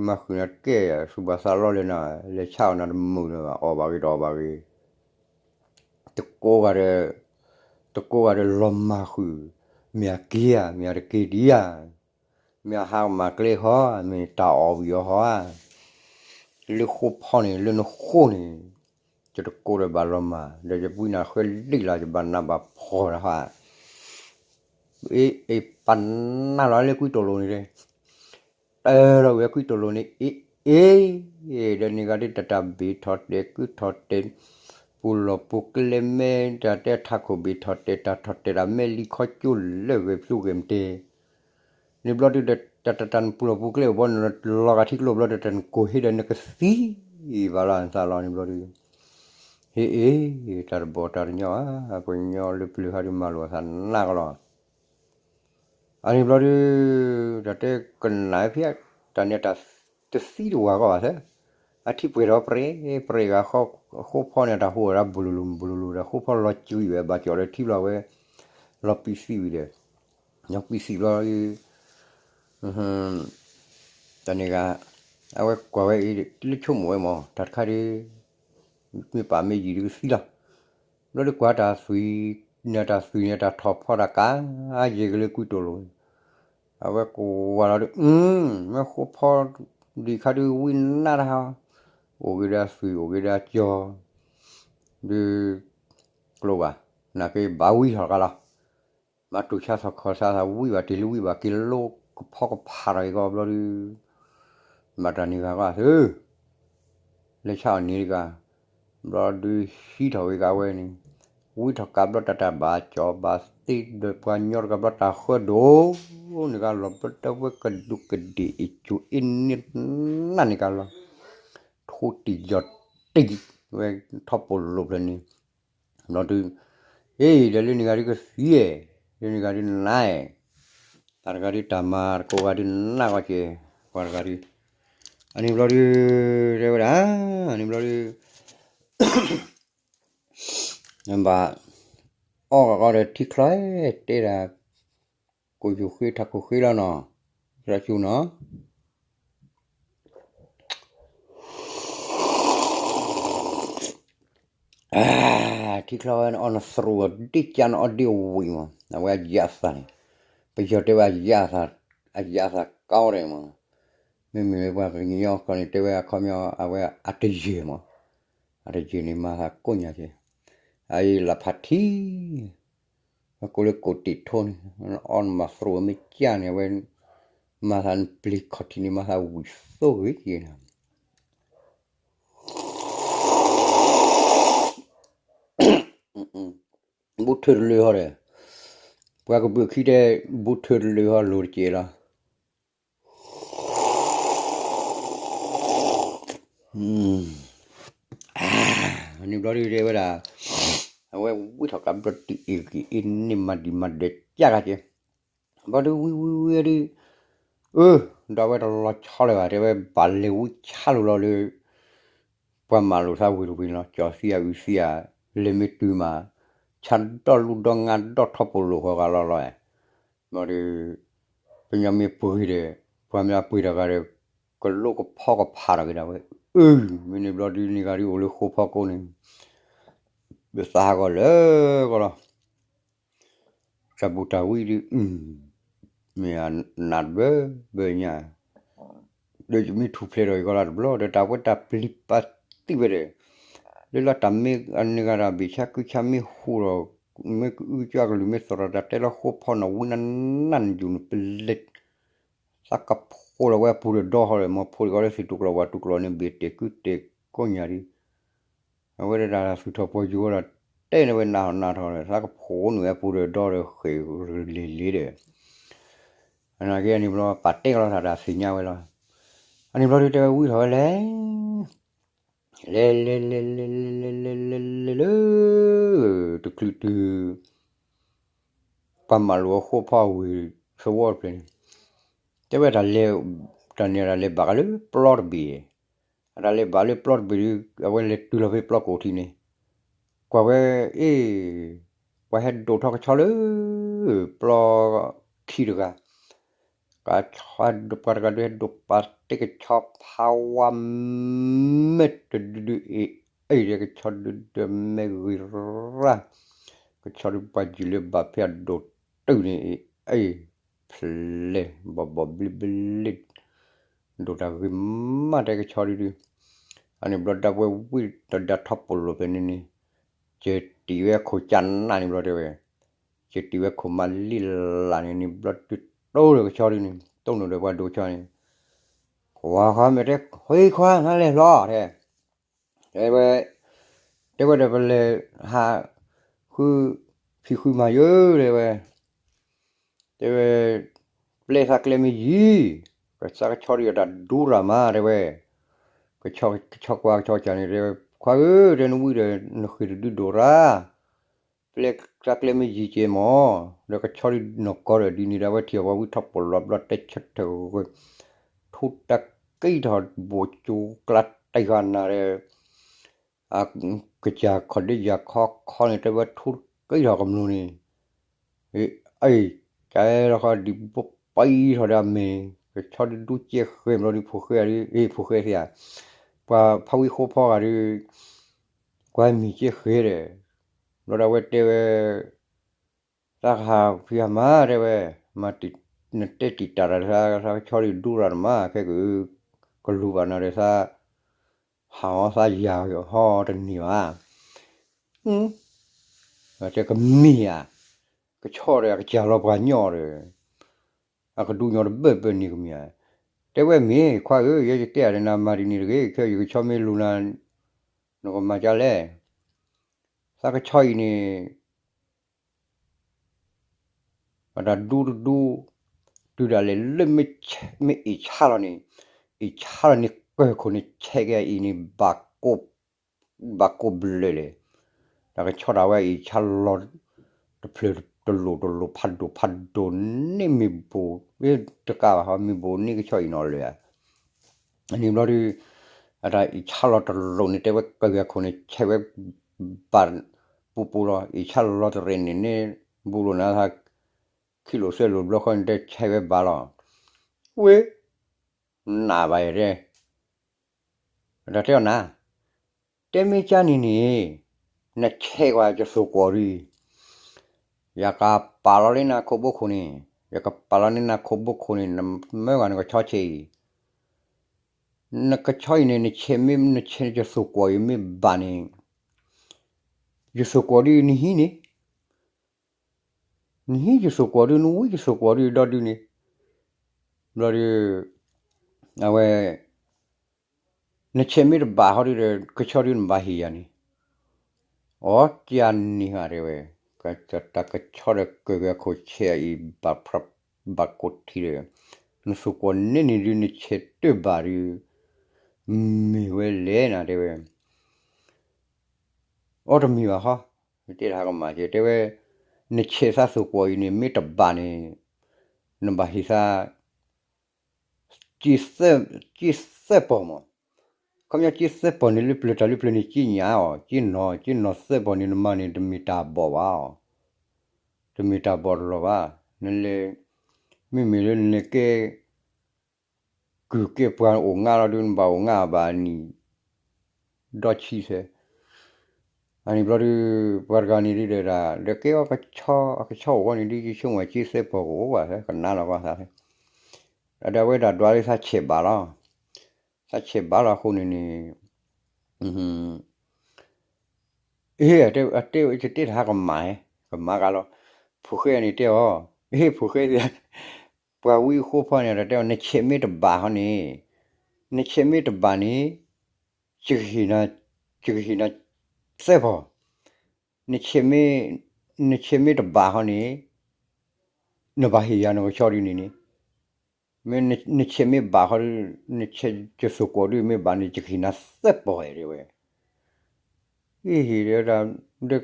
မၤဃုာ်နၤတကဲ သူၣ်ဘၣ်သးလီလၢနၤ, လဲၤဆါအီၣ်နၤတမုာ်လၢၤဘၣ်, အီၣ်ဘၣ်ဂ့ၤတအီၣ်ဘၣ်ဂ့ၤ, တကိးဂၤဒီး တကိးဂၤဒီးလီၤမၢ်ဃုာ်, မ့ၢ်အက့ၤဧါ မ့ၢ်အတက့ၤဒံးဧါ, မ့ၢ်အဟးမၤကျဲဃီ, မ့ၢ်တၢ်အီၣ်ဝံၤအီၤဃီဧါ, လၢဃိဖီန့ၣ် လၢနဃိန့ၣ်, ယတကိးဒီးဘၣ်လီၤမၢ်, ဒီးယဝံနၤဃၢလံလီၤ ယဘၣ်နးဘၣ်ဖှီၣ်တဟါ, အ့ၣ်အ့ၣ် ပနးလီၤလၢကွံတိၢ်လိာ်န့ၣ်, တၢ်လီၤဝဲကွံတိၢ်လိာ်န့ၣ် အ့ၣ်အ့ၣ်, ဒီးန့ၣ်ဂၤဒုးတၢ်တၢ်ဘ့ၣ်ထီၣ်တဲာ်ကုၢ်ထီၣ်တဲာ်, ပူၤလီၢ်ပူၤကျဲမဲတၢ်တဲထးခိၣ်ဘ့ၣ်ထီၣ်တဲာ် တၢ်ထီၣ်တဲာ်တၢ်မဲလံခီကၠိလၢဂဲၤဖျိဂဲၤမတဲ, န့ၣ်ဘျီဒုး တၢ်တၢ်တၢ်နပူၤလီၢ်ပူၤကျဲအိၣ်ဘီ နလီၤဂာ်ထံကျိဘျီဒီး တၢ်နကိၢ်ဟ့ဒီးနကသံဘၣ်လီၤ နသးလီၤန့ၣ်ဘျီဒုး, ဟ့ၣ်အ့ၣ် တၢ်တဘီၣ်တၢ်တညီဘၣ်, ပှၤကညီလၢပျၢၤဟါဒုးမၤလိာ်အသးနးကလီၤ, အန့ၣ်ဘျီဒုး တၢ်တဲကနၣ်ဖဲ တၢ်န့ၣ်တၢ်တသံတဝၤကီဘၣ်သၢ, အထံပှဲၤဒီးပြဲၢ်ပြဲၢ်ဂၤ ဃိဖီန့ၣ် တၢ်ဟူးဝဲဒၣ်ဘိလိၤလိၤဘိလိၤလိၤဒီး ဃိဖီလီၤကွံဝဲ ဘၣ်ကၠီၤဒီးထံဘျီဝဲ လီၤပံးသံဝံၤဒီး လီၤပံးသံဘျီ တၢ်န့ၣ်ဂၤ အဝဲကွၢ်ဝဲအံၤ လၢဆိကမိၣ်ဝဲမး တၢ်တခါဒုး မ့ၢ်ပာ်မ့ၢ်ယံာ်ဒုးကသံလီၤ. ဘျီဒုးကွၢ်တၢ်သွံၣ်န့ၣ် တၢ်သွံၣ်န့ၣ် တၢ်ထီၣ်ဖီတၢ်ကးယဲၢ်ကလၢကွံတိၢ်လိာ်, အဝဲကွၢ်လီၤဒုး မ့ၢ်ဃိဖီဒံးခါဒုးဝံနးတဟါ, အိၣ်ဂ့ၤဒီးအသွံၣ် အိၣ်ဂ့ၤဒီးအကၠီၤ ဒုး ကျိဘၣ်, နာ်က့ဘၣ်ဝံထီၣ်ကါလီၤ. မၤတူၢ်ဆါသီၣ်ခီၣ်ဆါသးဝံဘၣ်တ့ၢ်လၢဝံဘၣ်က့ၤလိကဖီကဖးထီၣ်အံၤကီးဘျီဒုး ဘၣ်တၢ်န့ၢ်ဂၤကီးသု, လဲၤဆါအီၣ်န့ၢ်တဂၤ, ဘျီဒုးဟံးထီၣ်ဂ့ၤကးဝဲန့ၣ်, ဝံထီၣ်ကးဘျီတၢ်တၢ်ဘၣ်ကၠီၤဘၣ်သ့ဒီးပှၤကညီတဂၤဘျီတၢ်ဃၢဒိၣ်န့ၣ်ကလီၤ, ဘျီတဝဲကဒူးကဒ့ၣ်အံၤကၠူအ့န့ၢ်နၢ်န့ၣ်ကလီၤ, ထိတံၢ်ယီၢ်တံၢ်ဝဲထီၣ်ပိာ်လိာ်ဖျၢၣ်န့ၣ် ဘျီဒုး အ့ၣ် ဒီးလၢန့ၣ်ဂၤဒုးကသံ, လၢန့ၣ်ဂၤဒုးနး, တၢ်တဂၤဒုးတၢ်မၤတကိးဂၤဒုးနးကီကဲ, ပှၤတဂၤဒုး, အန့ၣ်ဘျီဒုး တဲဝဲဒၣ်, အန့ၣ်ဘျီဒုး နဘၣ် အီၣ်ကီးဒီးထံချီ, တဲဒၣ် ကိၣ်ယူၢ်ဃ့ထးခိၣ်ဃ့လီၤနီၤ, သရၣ်စူၤနီၤ ထံချီဝဲနအီနသရူးအီၤဒ့ကၢ်နအီဒ့ဝံၤမး အဝဲအယၣ်သးန့ၣ်, ပယီၤတဲဝဲအယၣ်သး, အယၣ်သးကီဒဲးမး, မ့မ့ၢ်လၢပှၤကညီကီၢ်န့ၣ် တဲဝဲအခီပညီ အဝဲအတယဲၢ်မး, အတယဲၢ်န့ၣ်မၤသးကိးညါက့ၤ, အအံၤလၢဖးထံ အကိးလၢကိၣ်တံၢ်ထိန့ၣ်, အီနမၤသရူးမ့ၢ်ကၢ်န့ၣ် အဝဲ မၤသးနပျံၤခီၣ်ထံးန့ၣ် မၤသးဝံၤသိဂ့ၤက့ၤန့ၣ် ဘူးထၢတလၢဟီဒီး, ပှၤကဘုးခံတဲ ဘူးထၢတလၢဟီလိၤတကဲးလီၤ. န့ၣ်ဘျီဒုးတဲဝဲဒၣ်, အဝဲဝံထီၣ်ကးဘျီတံၢ်အ့ၣ်က့ၤအ့ၣ်န့ၣ် မၤဒံးမၤဒဲးကၢ်ကက့ၤ, ဘျီဒုးဝံဝံဝံဒုး, အၢ ဒီးအဝဲတလီၤဆီလၢၤဘၣ် တဲဝဲဘၣ်လဲၤဝံဆါလိၤလီၤလၢ ပှၤမၤလိာ်သးဝံၤတဝံၤလီၤ ကၠီၤသံအုးသံဧါ, လဲၤမ့ၢ်တုၤမး, ဆါဒီၣ်လူၢ်ဒီၣ်ငါဒီၣ်ထီၣ်ပိာ်လိာ်ဃီဂၤလီၤလီၤ, ဘျီဒုး, ပညီမ့ၢ်ပှ့ၤဒီး, ပှၤမ့ၢ်ပှ့ၤတဂၤဒီး ကလိၣ်ကဖီကဖးထီၣ်က့ၤဒၣ်ဝဲ, အၢ မ့ၢ်န့ၣ်ဘျီဒုးန့ၢ်ဂၤဒုးအိၣ်လၢဃိဖီကိးန့ၣ်, ပသးဟးဂီၤလၢကီလီၤ, တၢ်ဘူၣ်တၢ်ဝံဒုး, မ့ၢ်အနးတဘၢဘၢညါ, ဒီးယမ့ၢ်ထူၣ်ဖျဲးထီၣ်အံၤကီလီၤတဘျီ ဒီးတၢ်ဝဲတၢ်ပျံၤပာ်သံဝဲဒီး, လၢလီၤတၢ်မ့ၢ်အန့ၢ်ဂၤတၢ်ဘ့ၣ်ဆါကုဆါမ့ၢ်ဟူးဒီး, မ့ၢ်ကအုကၠွကလုၢ်မ့ၢ်သရီၣ်တၢ်တဲလီၤဃိဖီနီၣ်ဝံနးနးနယူၢ်နပလဲၤ သးကဖိးလီၤဝဲအပူၤဒီးဒီဟီဒီး မ်ဖိတဂီၤလၢသ့ၣ်တူၢ်ကျီၢ်ဝၣ်တူၢ်ကျီၢ်န့ၣ် ဘ့ၣ်တဲာ်ကုတဲာ်ကိးညါဒံး, အဝဲဒၣ်တၢ်သူၣ်ထီၣ်ပှီၤယူၤဝဲဒီး တဲန့ၢ်ဝဲနးထီၣ်နးထီၣ်ဒီး သးကဖိးနုာ်ဝဲအပူၤဒီးဒီဒီးဃ့ၢ်လ့လ့ဒီး, အနာ်က့အန့ၣ်ဘျီ ပာ်တဲကလီၤတၢ်တၢ်သ့ၣ်ညါဝဲလီၤ, အန့ၣ်ဘျီဒုးတဲဝဲဝံထီၣ်ဝဲလဲၣ် လဲၤလဲၤလဲၤလဲၤလဲၤလဲၤလဲၤလၢ တချုးတုၤ ပှၤမၤလိာ်အဃိဖီဝံၤသဝီတဖျၢၣ်န့ၣ်, တဲဝဲတၢ်လဲၤ, တၢ်န့ၣ်တၢ်လဲၤဘၣ်ကလၢပျီတဘ့ၣ်, အတၢ်လဲၤဘၣ်လၢပျီတဘ့ၣ်ဒီး အဝဲလဲၤတုၤလီၤဖဲပျီကိးထံးန့ၣ်, ကွၢ်ဝဲ အ့ၣ်, ပှၤဟဲဒိးထီၣ်ကဆီလၢ ပျီခံတဂၤ ကဆီ ပှၤတဂၤဒုးဟဲဒိးပာ်တ့ၢ်ကဆီဖးဝါ မဲာ်တဒုဒုအံၤ, အံၤဒီးကဆီဒုဒုမဲာ်ဂ့ၤရၣ်, ကဆီဒုပှၤယံာ်လၢဘၣ်ဖဲအဒိးတုာ်န့ၣ်အံၤ, အံၤ, ဖျဲၣ်ဘီၣ်ဘီၣ်ဘျ့ဘျ့, ဒိးတၢ်ဂ့ၤမးတဲကဆီဒုဒု, အန့ၣ်ဘျီဒၣ်ဝဲဝံၣ်ဒီးဒၣ်ထီၣ်ပိာ်လိာ်ဖဲန့ၣ်န့ၣ်, စတံးဝဲခိၣ်ကၢ်နးန့ၣ်ဘျီတဲဝဲ စတံးဝဲခိၣ်မးလံလးန့ၣ်န့ၣ် ဘျီတုၤတိၢ်ဒီးကဆီဒုန့ၣ် တိၢ်နီၣ်ဒီးပှၤဒိးကဆီန့ၣ်, ကွၢ်ဃီမဲာ်တဲ ဃ့ခွါနလဲၤလီၤတဲ, တဲဝဲ, တဲဝဲဒီးပလဲၤဟး ဃုဖံးဃုမၤယၢတဲဝဲ, တဲဝဲ, ပျဲသးကျဲမ့ၢ်ယံၤ, ကသးကဆီဒုးအတၢ်ဒူရၣ်မးတဲဝဲ, ကဆီကွၢ်ကဆီကၢ်န့ၣ်တဲဝဲ ခွါဧၢ တဲနဝံၣ်ဒီးနဃ့ၢ်တဒုဒိၣ်ရၣ် ပျဲသးကျဲမ့ၢ်ယံၤကဲမး, ဒီးကဆီဒုနီၢ်ကီၢ်ဒီးဒ်န့ၣ်ဒီး အဝဲထံၣ်ပှၤဝံထီၣ်ပလီၢ်ဘျီတဲဆၢထၢၣ်ဂၢၢ်, ထူတၢ်ကံထီၣ်ဘိၣ်ကၠိကျါတယၢ်နၤဒီး, အကစၢ်ခီၣ်ဒ့ယၤခီခီန့ၣ် တဲဝဲထူတကံထီၣ်ကမျၢၢ်န့ၣ်, အံၤ, ကဲလီၤဃီဒံးဘိပံထီၣ်ဒီးအမဲာ်, ကဆီဒုဒူကဲဃဲဘျီဒုးဖိဃဲဒုး, အ့ၣ် ဖိဃဲသ့ဧါ, ပှၤဖးဝံဃိဖီဂၤဒုး ကွၢ်မံၤကဲဃဲဒီး, ဘျီဒီးအဝဲတဲဝဲ, သးကဟးဖံးဟးမၤတဲဝဲ, မၤနတဲတံာ်တာ်တၢ်သး သးကဆီဒုးဒူရၣ်တမး ခဲက, ကလူၤဘၣ်နၤဒီးသး, ဟးအီၤသးယၤဟီတန့ၢ်ဘၣ်, တဲကမ့ၢ်ဧါ, ကဆီဒီးအကစၢ်လီၤပှၤညီဒီး အကဒူညီတဘၢဘၢန့ၣ်ကမ့ၢ်ဧါ, တဲဝဲမ့ၢ်ခွါဧၢ ယဲယတဲအါဒီးနၤမၤဒ်န့ၣ်တဂ့ၤ ခဲယကဆီမ့ၢ်လူၤနၤ, နကမၤဒ်လဲၣ်, သးကဆီအံၤန့ၣ် အတၢ်ဒူတဒူ, တုၤဒၣ်လဲာ်လၢမ့ၢ်အ့ၣ်ဆါလီၤန့ၣ်, အ့ၣ်ဆါလီၤန့ၣ် ကၢၢ်ခိၣ်န့ၣ် ဆဲးက့ၤအအံၤန့ၣ် ဘၣ်ကိၢ်ဘျၢၣ်လဲၣ်, တၢ်ကဆီဒၣ်ဝဲအ့ၣ်ဆါလီၤ တဖျၢၣ်တလိၣ်တလိၣ်ဖးဒိၣ်ဖးဒိၣ်န့ၢ်မ့ၢ်ဘိၣ်, တကးဘၣ်ဟီ မ့ၢ်ဘိၣ်န့ၢ်ကဆီအံၤနီၣ်လၢာ်ဧါ, အန့ၣ်ဘျီဒုး, အတၢ်အ့ၣ်ဆါလီၤတလိၣ်န့ၣ် တဲဝဲကၢၢ်ခိၣ်န့ၣ် ဆဲးဝဲ ဘၣ်ပူပူလီၤ, အ့ၣ်ဆါလီၤတရံးန့ၣ်န့ၣ်, ဘူးလိာ်နၤသး, ခံလိာ်သၢလိာ်ဘျီဃီန့ၣ် တဲဆဲးဝဲဘၣ်လီၤ, ဝ့ၢ်, နးဘၣ်ယဲတဲ, တၢ်တဲအီၤနၤ, တဲမ့ၢ်ကၢ်န့ၣ်န့ၣ်, နဆဲးကွၢ်ယသိၣ်ကွီၢ်ဒုး, ယကပာ်လီၤလၢနခိၣ်ဘိခိၣ်န့ၣ်, ယကပာ်လီၤလၢနခိၣ်ဘိခိၣ်န့ၣ် နမၢဂၤနကဆီဆဲးအံၤ နကဆီအံၤန့ၣ် နဆဲးမ့ၢ်နဆဲးယသိၣ်ကွီၢ်အံၤမ့ၢ်ဘၣ်န့ၣ်, ယသိၣ်ကွီၢ်ဒုးနဟံးန့ၣ်, နဟံးယသိၣ်ကွီၢ်ဒုး နဝံယသိၣ်ကွီၢ်ဒုးဒီဒုန့ၣ်, ဘျီဒုး, အဝဲ နဆဲးမ့ၢ်တဘၣ်ဟီဒုးဒီး ကဆီဒုးနဘၣ်ဟ့ၣ်ယၤန့ၣ်, အိ ကၢ်န့ၣ်ဧါတဲဝဲ, တၢ်ကဆီဒီးကၢၢ်က့ၤအခိၣ်ဆဲးအံၤ ဘၣ်ကိၢ်ထံဒီး, နသိၣ်ကွီၢ်န့ၢ်န့ၣ်ဒုး နဆဲးတၢၢ်ဘၣ်ဒုး, မ့ၢ်ဝဲလဲၣ်နၤတဲဝဲ, အိ တမ့ၢ်ဘၣ်ဟီ, တဲတၢ်ကမၣ်ကဲတဲဝဲ, နဆဲးသးသိၣ်ကွီၢ်အံၤန့ၣ် မ့ၢ်တဘၣ်န့ၣ်, နဘၣ်ဟ့ၣ်သး က့သၢပီၢ်မး, ခီပညီက့သၢပီၢ်န့ၣ် လၢပျၢၤတၢ်လၢပျၢၤန့ၣ် က့ညၣ်အီၤ က့နီၢ် က့နီၢ်သၢပီၢ်န့ၣ် နမၤန့ၣ် တမ့ၢ်တၢ်ဘီၣ်ဘၣ်, တမ့ၢ်တၢ်ဘီၣ်တလီၢ်ဘၣ်, နလဲၤ, မ့မ့ၢ်လၢနလဲၤကဲ ကုၢ်ကဲပှၤအိၣ်ငါလီၤဒုး နဘၣ်အိၣ်ငါဘၣ်နံၣ် ဒီဆံဆဲး, အန့ၣ်ဘျီဒုး ပှၤတဂၤန့ၣ်ဒုးဒီး ဒီးကဲအီၤကဆီအကဆီအိၣ်ဝဲန့ၣ်ဒုး ယဆိကမိၣ်က့သဲပီၢ်ကအိၣ်ဘၣ်သဲ ကနၣ်လီၤကီသးသဲ, အဒၣ်ဝဲဒၣ်ဒွးလၢသးဆဲးဘၣ်လီၤ, သးဆဲးဘၣ်လီၤအဃိန့ၣ်န့ၣ် အ့ အတဲတဟါကမၤဟဲ ကမၤကလီၤ, ဖိၣ်ဃဲန့ၣ်တဲအီၤ, အ့ ဖိၣ်ဃဲသ့ၣ်, ပှၤဝံအဃိဖီန့ၣ် တဲအီၤ နဆဲးမ့ၢ်တဘၣ်ဟီန့ၣ်, နဆဲးမ့ၢ်တဘၣ်န့ၣ်, ယကဟ့ၣ်နၤ, ယကဟ့ၣ်နၤသၢပီၢ်, နဆဲးမ့ၢ်, နဆဲးမ့ၢ်တဘၣ်ဟီန့ၣ်, နဘၣ်ဟ့ၣ်ယၤနကဆီဒ်န့ၣ်န့ၣ်, မ့ၢ်နဆဲးမ့ၢ်ဘၣ်ဟီဒုး, နဆဲးယသိၣ်ကိးဒုးမ့ၢ်ဘၣ်န့ၣ် ယကဟ့ၣ်နၤသၢပီၢ်တဲဝဲ အ့ဟ့ၣ်ဒီး, ဒီး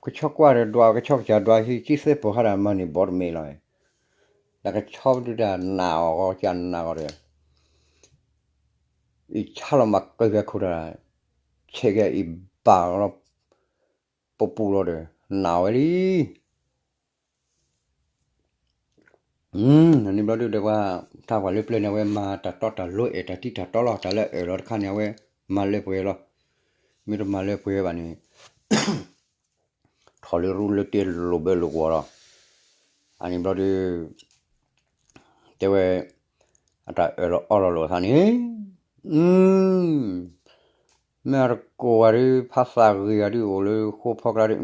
ကဆီကွၢ်ဒီးဒွးကဆီကစၢ်ဒွးဟ့ၣ်က့သဲပီၢ်ဟါဒၣ်မၤန့ၢ်ဘီတမ့ၢ်လီၤ, ဒီးကဆီဒုးတၢ်နာ်အီၤဂီၤကနၣ်ဂီၤဒီး, အံၤဆါလီၤမၤကၢၢ်ကဲခိၣ်တၢ်, ဆဲးကဲအံၤဘၣ်လီၤ, ပပူၤလီၤဒီး, နာ်ဝဲလံ န့ၣ်ဘျီဒုးဒီးပှၤ, ထါပှၤလၢပျၢၤန့ၣ် အဝဲမၤတၢ်တီတၢ်လိၤအဲၣ်တၢ်ထံတၢ်တီလီၤ, တၢ်လၢအၢၣ်လီၤတခါန့ၣ် အဝဲမၤလၢပှဲၤလီၤ, မ့ၢ်တမၤလၢပှဲၤဘၣ်န့ၣ်, ထီၣ်လၢရူလၢတ့လိာ်ဘၢလိာ်ကွီၤလီၤ, အန့ၣ်ဘျီဒုး တဲဝဲ, အတၢ်အၢၣ်လီၤအီလီၤလိာ်အသးန့ၣ်, မ့ၢ်အတကိးဂၤဒုး ဖးသးဂ့ၤဂၤဒုးအိၣ်လၢဃိဖီကျါဒုး,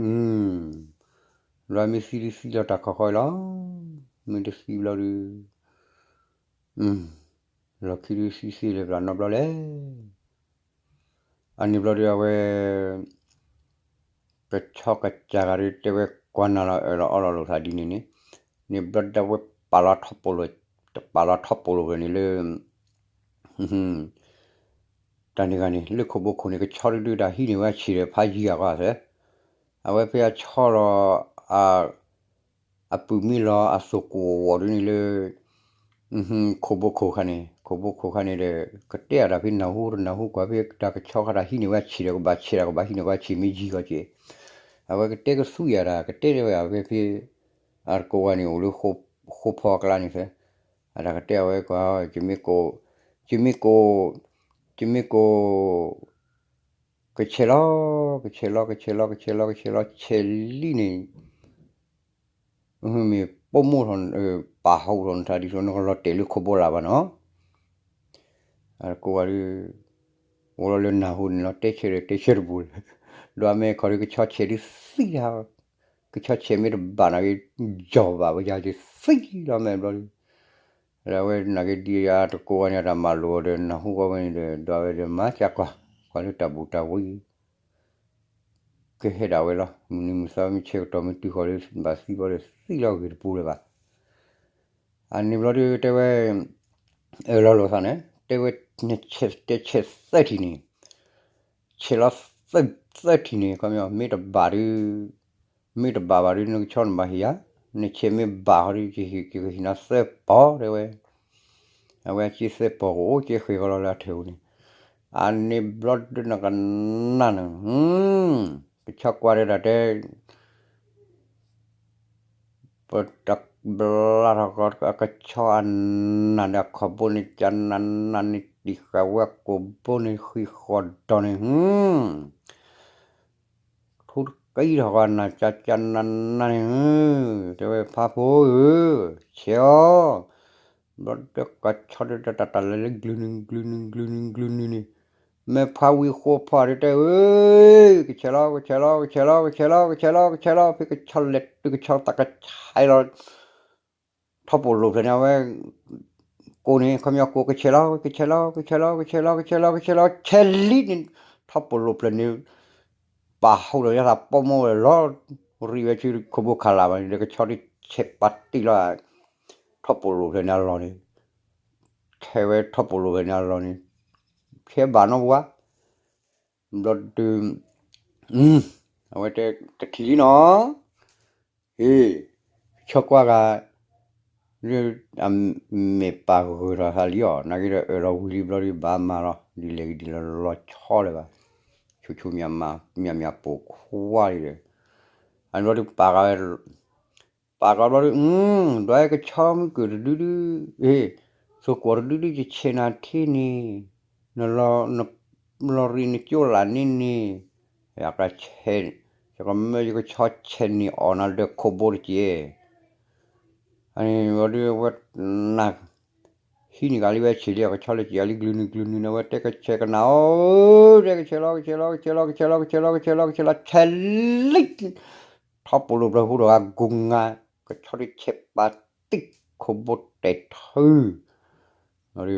လွၤမ့ၢ်သံဒုးသံလီၤတၢ်ခီဃီအံၤလီၤ, မ့ၢ်တသံဘျီဒုး, လီၢ်ခံဒုးသံသ့လၢၤဘျီနီတဘျီလဲၣ် အန့ၣ်ဘျီဒုးအဝဲ, ကဆီကစၢ်ဂၤဒုးတဲဝဲကွၢ်နၤလီၤအၢၣ်လီၤအီလီၤလိာ်သးဒ်န့ၣ်န့ၣ်, န့ၣ်ဘျီဒုးအဝဲပာ်လီၤထီၣ်ပိာ်လိာ်, ပာ်လီၤထီၣ်ပိာ်လိာ်ဖဲန့ၣ်လၢ တၢ်န့ၣ်ဂၤန့ၣ် လၢခိၣ်ဘိခိၣ်န့ၣ် ကဆီဒုးဒုးတၢ်ဟံးန့ၢ်ဝဲဆံးဒီးဖးယံၤအဂီၢ်သဲ, အဝဲဖဲအဆီလီၤ အပုၢ်မံလီၤအသိၣ်ကိၣ်အဂီၢ်ဒ်န့ၣ်လၢ ခိၣ်ဘိခိၣ်ခါန့ၣ်, ခိၣ်ဘိခိၣ်ခါန့ၣ်ဒီး ကတဲအတၢ်ဖဲနၢ်ဟူတနၢ်ဟူကွၢ်ဖဲတၢ်ကဆီခါတၢ်ဟံးန့ၢ်ဝဲဆံးဒီး ကဘၣ်ဆံးဒီးကဘၣ်ဟံးန့ၢ်ဝဲဆံးမ့ၢ်ယံၤဂီၢ်က့ၤ, အဝဲကတဲကသူယၤတၢ် ကတဲဝဲအဝဲဖဲ အတကိးဝဲန့ၣ်အိၣ်လၢဃိဖီအကျါန့ၣ်သဲ, အတၢ်ကတဲအဝဲကွၢ် ယမ့ၢ်ကိး, ယမ့ၢ်ကိး, ယမ့ၢ်ကိး ကဆဲးလီၤ, ကဆဲးလီၤ, ကဆဲးလီၤ, ကဆဲးလီၤ, ကဆဲးလီၤ, ဆဲးလံန့ၣ် မ့ၢ်ပိာ်မိၣ်ထီၣ်, ပာ်ဟူထီၣ်နထါဒ်သိးနကလီၤတဲာ်လၢခိၣ်ဘိလၢ်ဘၣ်နီၤ, အကိးဂၤဒုး, အိၣ်လီၤလၢနၢ်ဟူန့ၣ်လီၤ တဲဆၢဒီးတဲဆၢတပူၤလၢ, ဒွးမဲခီဒုးကဆီဆဲးဒုးသံလီၤ, ကဆီဆဲးမ့ၢ်တဘၣ်နာ်က့, ယီၤဘၣ်ဝဲယၤကသံလီၤမဲာ်ဘျီဒုး လၢအဝဲနာ်က့ဒ်အတကိးဂၤန့ၣ် အတၢ်မၤလိာ်အီၤဒီးနၢ်ဟူဃီဝဲန့ၣ်ဒီး ဒွးဝဲဒီးမၤစၢ်ကွၢ်, ကွၢ်လၢတၢ်ဘူၣ်တၢ်ဝံ ကဟဲဒၣ်ဝဲလီၤ. မုၢ်နံၤမုၢ်သီမ့ၢ်ဆဲးကတီၢ်မ့ၢ်တုၤဃီၤလၢ ဘၣ်သံဘျီဒီးသံလီၤဂ့ၤတပူၤလၢၤဘၣ်. အန့ၣ်ဘျီဒုးတဲဝဲ, အၢၣ်လီၤလိာ်သးန့ၣ် တဲဝဲ, တဲဆဲးသၢထံၣ်န့ၣ်, ဆဲးလီၤ သၢထံၣ်န့ၣ် ခီပညီ မ့ၢ်တဘၣ်ဒုး, မ့ၢ်တဘၣ်ဘၣ်ဒုး နကဆီနဘၣ်ဟ့ၣ်ယၤ, နဆဲးမ့ၢ်ဘၣ်ဃီဒုး ယကဟ့ၣ်နၤသၢပီၢ်တဲဝဲ. အဝဲအစ့သၢပီၢ်ကအိၣ်ကဲဃဲၤဃီလီၤလၢအထၢၣ်ပူၤန့ၣ်, အန့ၣ်ဘျီဒုးနကနၣ်န့ၣ်, ကဆီကွၢ်ဒီးတၢ်တဲ ပတဘျါထီၣ်ကီးအကဆီအနၢ်န့ၣ် အခီၣ်ဘိန့ၣ် ကနၣ်နၢ်န့ၣ် တံၢ်ဃာ်ဝဲကိာ်ဘိန့ၣ် ဃံဃီၤဒီးန့ၣ်, ထူတကံထီၣ်ကီးနၢ် ကနၣ်နၢ်န့ၣ်, တဲဝဲဖးဖိဧၢ, ဆဲးအီၤ, ဘျီဒီးကဆီဒုးတၢ်တၢ်လၢလၢ ကလုာ်နုာ် ကလုာ်နုာ် ကလုာ်နုာ် ကလုာ်နုာ်န့ၣ်, မ့ၢ်ဖးဝံၤဃိဖီဒုးတဲဧၢ, ကဆဲးလီၤ ကဆဲးလီၤ ကဆဲးလီၤ ကဆဲးလီၤ ကဆဲးလီၤ ကဆဲးလီၤ ဖဲကဆီလဲၤတုၤကဆီသးကဆဲးလီၤ ထီၣ်ပိာ်လိာ်ဖျဲၣ်န့ၣ် အဝဲကိးန့ၣ် ခီပညီကိးကဆဲးလီၤ ကဆဲးလီၤ ကဆဲးလီၤ ကဆဲးလီၤ ကဆဲးလီၤ ကဆဲးလီၤ ကဆဲးလီၤ ဆဲးလံန့ၣ် ထီၣ်ပိာ်လိာ်ဖျဲၣ်န့ၣ် ပာ်ဟူးဒီးယသးပိာ်မိၢ်ဝဲလီၤ ရံးဝဲဆူခိၣ်ဘိခးလၢ်ဘၣ်န့ၣ် ဒီးကဆီဒုးဆဲးပာ်တံၢ်လီၤ ထီၣ်ပိာ်လိာ်ဖျဲၣ်န့ၣ်အလီၢ်န့ၣ် ဆဲးဝဲထီၣ်ပိာ်လိာ်ဖျဲၣ်န့ၣ်အလီၢ်န့ၣ် ဆဲးဘၣ်နီၢ်ပှၤ ဘျီဒုး အဝဲတဲတထံၣ်လံနီၤ ဟ့ၣ် ဆီကွၢ်ဂၤ လၢအမဲာ်ပာ်ဂၢၢ်ထီၣ်သးလံအီၤ နာ်က့ဒီးအၢၣ်လီၤဝံၤလံဘျီဒုး ဘၣ်မၤလီၤ ဒ်လဲၣ်ဂ့ၤဒ်လဲၣ်လီၤဆီလၢၤဘၣ် ဆိဆိမၠးမၠးပိာ်ခွါလံဒီး အဘျီဒုးပာ်ဂၤဝဲ ပာ်ကီးဘျီဒုး ဒွးကဆီမုၢ်ကုၢ်တဒုဒု ဟ့ၣ် သိၣ်ကွီၢ်တဒုဒုယဆဲးနၤထံန့ၣ်, နလီၤရံနကၠိလၢန့ၣ်န့ၣ်, ယကဆဲး, ယကမၢယကဆီဆဲးန့ၢ်အီၣ်နၤလၢခိၣ်ဘိတက့ၢ်. အန့ၣ်ဝံၤဒီးဝဲနၤ ဟံးန့ၢ်ကလံဝဲဆံးလံအကဆီလၢကယၤလံ ကလုာ်နုာ်ကလုာ်နုာ်န့ၣ် ဝဲတဲကဆဲးကနၣ်အီၤ, တဲကဆဲးလီၤ ကဆဲးလီၤ ကဆဲးလီၤ ကဆဲးလီၤ ကဆဲးလီၤ ကဆဲးလီၤ ကဆဲးလီၤ ဆဲးလံ, ထီၣ်ပူၤလိာ်ဘျီဟူဒီးဂၤဂုၤငါ, ကဆီဒုးဆဲးပာ်တံၢ်ခိၣ်ဘိတဲာ်ထူ,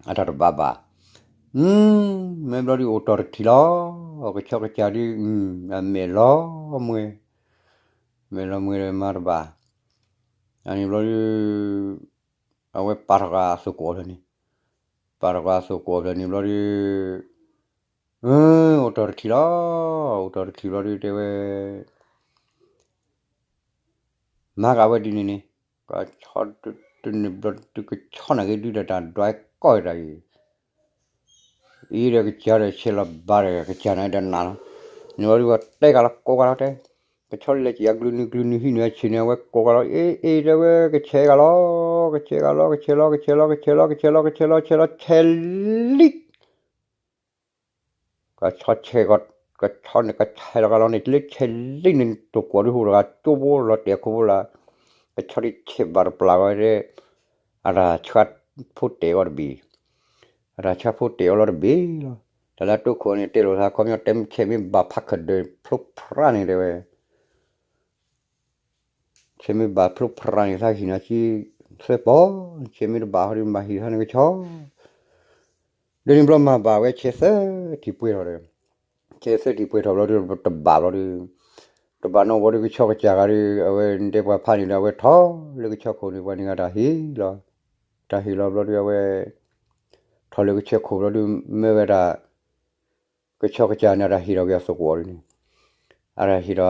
အတၢ်တဘၣ်ဘၣ်, မ့ၢ်ဘျီဒုးအိၣ်တီၢ်တထံၣ်လီၤ, ကဆီကစၢ်ဒုး, အမဲာ်လီၤမှဲ, မဲာ်လီၤမှဲဒီးမၤတဘၣ်, အန့ၣ်ဘျီဒုး အဝဲပာ်ထီၣ်ဃာ်အသိၣ်ကွီၢ်ဖျၢၣ်န့ၣ်, ပာ်ထီၣ်ဃာ်အသိၣ်ကွီၢ်ဖျၢၣ်န့ၣ်ဘျီဒုး, အိၣ်တီၢ်တထံၣ်လီၤ, အိၣ်တီၢ်တထံၣ်ဘျီဒုးတဲဝဲ မၤကဝဲဒ်န့ၣ်န့ၣ်, ကဆီတန့ၢ်ဘျီဒုးကဆီနာ်က့ဒုးဒီးတၢ်ဒွးကီၢ်တၢ်အံၤ အံၤဒီးကစၢ်ဒီးဆဲးလီၤဘၣ်ဒီးကစၢ်န့ၣ်ဒီးနးလီၤ, န့ၣ်ဘျီဒုးဝဲတဲကလီၤကိးကလီၤတဲ, ကဆီလၢကယၤကလုာ်နုာ်ကလုာ်နုာ်ဟံးန့ၢ်အဆံးန့ၣ် အဝဲကိးကလီၤ အ့ အ့ တဲဝဲကဆဲးကလီၤ, ကဆဲးကလီၤ ကဆဲးလီၤ ကဆဲးလီၤ ကဆဲးလီၤ ကဆဲးလီၤ ဆဲးလီၤ ဆဲးလံ ကဆီဆဲး, ကဆီန့ၣ်ကဆဲးလီၤကလီၤန့ၣ် လၢဆဲးလံန့ၣ် သိၣ်ကွီၢ်ဒုးဟူးတဂၤကၠိဖိလီၤတဲာ်ခိၣ်ဖိလၢ, ကဆီဒုးဆဲးဘၣ်တပျၢ်ဝဲဒၣ်, အတၢ်ဆှၢဖိတဲာ်အီၤတဘ့ၣ်, အတၢ်ဆှၢဖိတဲာ်အီၤလီၤတဘ့ၣ်လီၤ, တၢ်လၢတိခိၣ်န့ၣ်တဲလိာ်သးခီပညီတဲဆဲးမ့ၢ်ဘၣ်ဖးခဒၢးဖျိဖရါန့ၣ်တဲဝဲ ဆဲးမ့ၢ်ဘၣ်ဖျိဖရါန့ၣ် သးဟံးနၤဆံသၢပီၢ်, ဆဲးမ့ၢ်တဘၣ်ဟီဒုးမၤဟံးထီၣ်န့ၣ်ကဆီ, ဒီးန့ၣ်ဘျီမၤဘၣ်ဝဲဆဲးသၢထံၣ်ပှဲၤထီၣ်ဒီး, ဆဲးသၢထံၣ်ပှဲၤထီၣ်ဘျီဒုးတဘၣ်ဘျီဒုး, တဘၣ်နီၣ်ဘျီဒုးကဆီကစၢ်ဂၤဒုး အဝဲတဲပှၤဖးန့ၣ်ဒီး အဝဲထီၣ်လၢကဆီခိၣ်န့ၣ် ပှၤန့ၢ်ဂၤတၢ်ဟ့ၣ်လီၤ, တၢ်ဟ့ၣ်လီၤဘျီဒုးအဝဲ ထီၣ်လၢကဆီခိၣ်ဘျီဒုး မၢဝဲဒၣ် ကဆီကစၢ်န့ၣ် အတၢ်ဟ့ၣ်ထီၣ်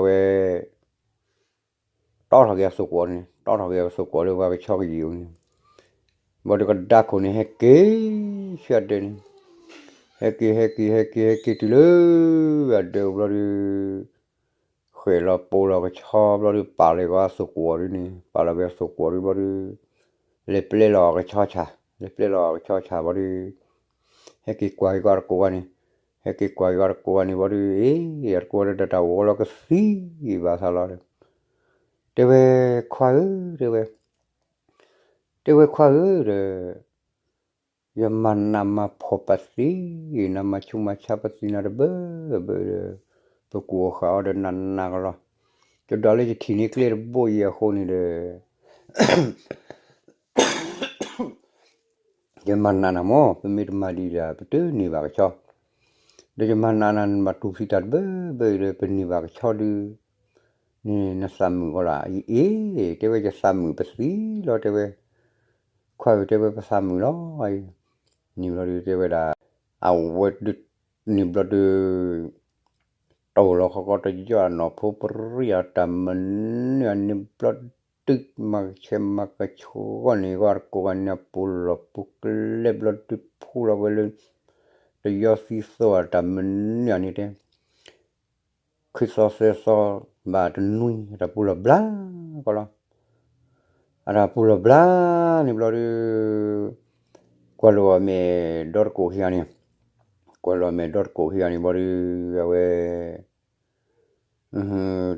က့ၤအသိၣ်ကွီၢ်ဒုးန့ၣ်, အတၢ်ဟ့ၣ်ထီၣ်အသိၣ်ကွီၢ်ဒုးန့ၣ် ဘျီဒုးအဝဲ တီထီၣ်က့ၤအသိၣ်ကွီၢ်န့ၣ် တီထီၣ်က့ၤအသိၣ်ကွီၢ်လၢပှၤကဆီကယံာ်အံၤန့ၣ်, ဘျီဒုးကဒါခိၣ်န့ၣ် ဟဲက့ၤဆူအဒၢးန့ၣ်, ဟဲက့ၤ ဟဲက့ၤ ဟဲက့ၤ ဟဲက့ၤတုၤလၢ အဒၢးဘျီဒုး ဃဲၣ်လီၤပိာ်လီၤကဆီဘျီဒုး ပာ်လီၤက့ၤအသိၣ်ကွီၢ်ဒုးန့ၣ် ပာ်လီၤက့ၤအသိၣ်ကွီၢ်ဒုးဘျီဒုး လဲၤပျဲလီၤအီၤကဆီဆၣ် လဲၤပျဲလီၤအီၤကဆီဆၣ်ဘျီဒုး ဟဲက့ၤကွၢ်က့ၤကီးတကိးဂၤန့ၣ်, ဟဲက့ၤကွၢ်က့ၤကီးတကိးဂၤန့ၣ်ဘျီဒုး အ့ အတကိးဒီးတၢ်တၢ်ဝီလီၤကသံ ဘၣ်သးလီၤဒီး တဲဝဲခွါဧၢ တဲဝဲ, တဲဝဲခွါဧၢဒီး ယမၤနးမၤဖှီၣ်ပသံ, နမၤဆူးမၤဆါပသံနၤတဘၢဘၢဒီး ပကူၣ်အီၤဃာ်အီၤဒီးနးနးကလီၤ, ကဒီးလၢယထံၣ်န့ၢ်ကျဲတဘိအံၤအဃိန့ၣ်ဒီး ယမၤနးနၤမ့ၢ် ပမ့ၢ်တမၤဒံးဒီး ပတန့ၢ်ဘၣ်ကဆီ, ဒီးယမၤနးနၤ နဘၣ်တူၢ်ဖံးတၢ်တဘၢဘၢအံၤဒီး ပန့ၢ်ဘၣ်ကဆီဒုး န့ၣ်နသးမုာ်အီၤလၢ အံၤ အ့ တဲဝဲယသးမုာ်ပသံလီၤ တဲဝဲ, ခွါဧၢ တဲဝဲပသးမုာ်လီၤ, န့ၣ်ဘျီဒုးတဲဝဲဒၣ် အဝဲဒုး န့ၣ်ဘျီဒုး တီၢ်လီၤခီကီတယီၢ်အနီၢ်ဖိပရံၣ်အတၢ်မနုၤအန့ၣ်ဘျီဒုး မၤကဆဲးမၤကဆိးဂီၢ်န့ၣ် ဂီၢ်တကိးဂၤန့ၣ် အပူၤလီၢ်ပူၤကျဲဘျီဒုး ဖူလီၤဝဲလၢ တယီသံသီအတၢ်မနုၤအန့ၣ်တဲ ခံသီသၢသီဘၣ်တနွံ အတၢ်ပူၤလီၢ်ဘျါကီးလီၤ, အတၢ်ပူၤလီၢ်ဘျါန့ၣ်ဘျီဒုး ကွၢ်လိာ်အမဲာ်ဒီတကိးခံဂၤန့ၣ်, ကွၢ်လိာ်အမဲာ်ဒီတကိးခံဂၤန့ၣ်ဘျီဒုး အဝဲ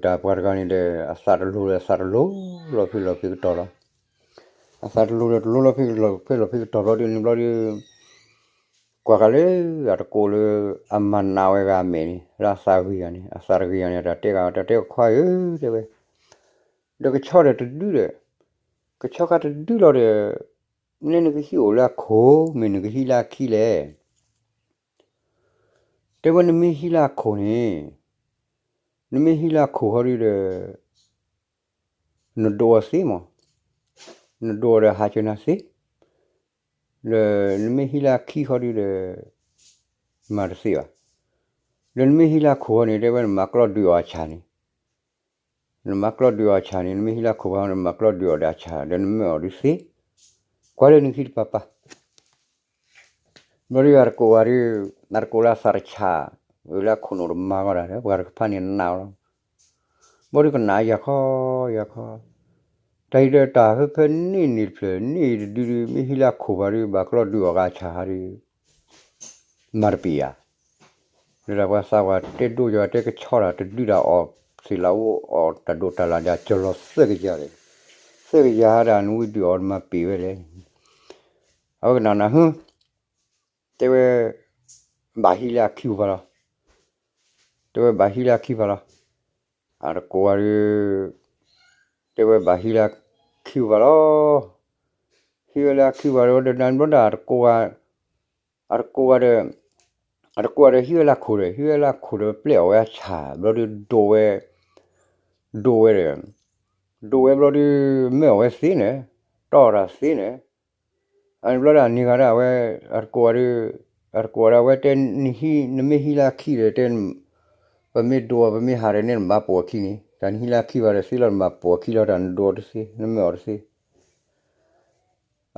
တၢ်ပှၤတဂၤန့ၣ်ဒီး အသးတလိၤဒီး အသးတလိၤလီၤဖဲလီၤဖဲကတီၢ်လီၤ, အသးတလိၤဒီးတလိၤလီၤဖဲလီၤဖဲကတီၢ်ဘျီဒုးန့ၣ်ဘျီဒုး ကွၢ်ဃာ်လၢအတကိးလၢ အမၤနးဝဲဂၤအမဲာ်န့ၣ် လၢအသးဂ့ၤဂၤန့ၣ် အသးတဂ့ၤဂၤန့ၣ် အတၢ်တဲဂၤ တၢ်တဲခွါဧၢ တဲဝဲ, ဒီးကဆီဒီးတဒုဒီး ကဆီခါတဒုလီၤဒီး မ့ၢ်နကဟံးအိၣ်လၢအခိၣ် မ့ၢ်နကဟံးလၢအခံလဲၣ် တဲဝဲနမ့ၢ်ဟံးလၢအခိၣ်န့ၣ် နမ့ၢ်ဟံးလၢအခိၣ်ဃီဒုဒီး နဒိးအီၤသ့မး, နဒိးအီၤဒီးဟးဆၢနၤသ့, ဒီးနမ့ၢ်ဟံးလၢအခံဃီဒုဒီး မၤတသ့ဘၣ်, ဒီးနမ့ၢ်ဟံးလၢအခိၣ်ဃီန့ၣ် တဲဝဲနမၤကျီဒုးအီၤအဆၣ်န့ၣ်, နမၤကျီဒုးအီၤအဆၣ်န့ၣ် နမ့ၢ်ဟံးလၢအခိၣ်ဃီ နမၤကျီဒုးအီၤဒီးအဆၣ် ဒီးနမၢအီၤဒုးသ့, ကွၢ်လၢနဟံးတပၤပၤ ဘျီဒုးအတကိးဂၤဒုး အတကိးလၢအသးတဆး ဝဲလၢအခိၣ်နူာ်တမၤဂီၢ်ဒၣ်ဒီး ပှၤတကဖၣ်န့ၣ်နးအီၤလီၤ, ဘျီဒုးကနၣ်ယၤခီ ယၤခီ, တ တၢ်အံၤဒီးတၢ်ဖဲဖဲန့ၣ်န့ၣ်တဖျၢၣ်န့ၣ်တဒုဒု မ့ၢ်ဟံးလၢအခိၣ်ဘၣ်ဒီး ဘၣ်ကျီဒုးအီၣ်ဂၤဆၣ်ဟးဒီး မၤတပ့ၤဧါ. ဒီးပှၤသးပှၢ်တဲဒိၣ်ယွၤတဲကဆီတၢ်တဒုတၢ်အီၣ် သ့ၣ်လၣ်အူအီၣ်တၢ်ဒိၣ်တၢ်လၣ်ဒီး ကလီၤသၢကယၤလဲၣ်, သၢကယၤဟးဒီး နဝံဒုးအီၣ်မၤပ့ၤဝဲလဲၣ်. အဝဲကနၣ်နၢ်ဟူ တဲဝဲ ဘၣ်ဟံးလၢအခံပူၤဘၣ်လီၤ. တဲဝဲဘၣ်ဟံးလၢအခံပူၤလီၤ. အတကိးဂၤဒီး တဲဝဲဘၣ်ဟံးလၢအခံပူၤဘၣ်လီၤ. ဟံးဝဲလၢအခံပူၤဒီး ဝဲဒီးနဘျီဒီး အတကိးဂၤဒီး အတကိးဂၤဒီးဟံးဝဲလၢခိၣ်ဒီး ဟံးဝဲလၢခိၣ်ဒီးပျဲအီၣ်ဝဲအဆၣ် ဘျီဒီးဒိးဝဲ ဒိးဝဲဒီး ဒိးဝဲဘျီဒီး မၢအီၣ်ဝဲသ့န့ၣ် တီၢ်တၢ်သ့န့ၣ် အန့ၣ်ဘျီဒီးအန့ၢ်ဂၤဒီးအဝဲ အတကိးဂၤဒီး အတကိးဂၤဒီးအဝဲတဲ နဟံး နမ့ၢ်ဟံးလၢအခံဒီးတဲ ပမ့ၢ်ဒိး ပမ့ၢ်ဟးဒီးန့ၣ် နဘၣ်ပိာ်အခံန့ၣ် တၢ်နဟံးလၢအခံဘၣ်ဒီးသ့လီၤ နဘၣ်ပိာ်အခံလီၤ တၢ်နဒိးတသ့ နမၢအီၣ်တသ့.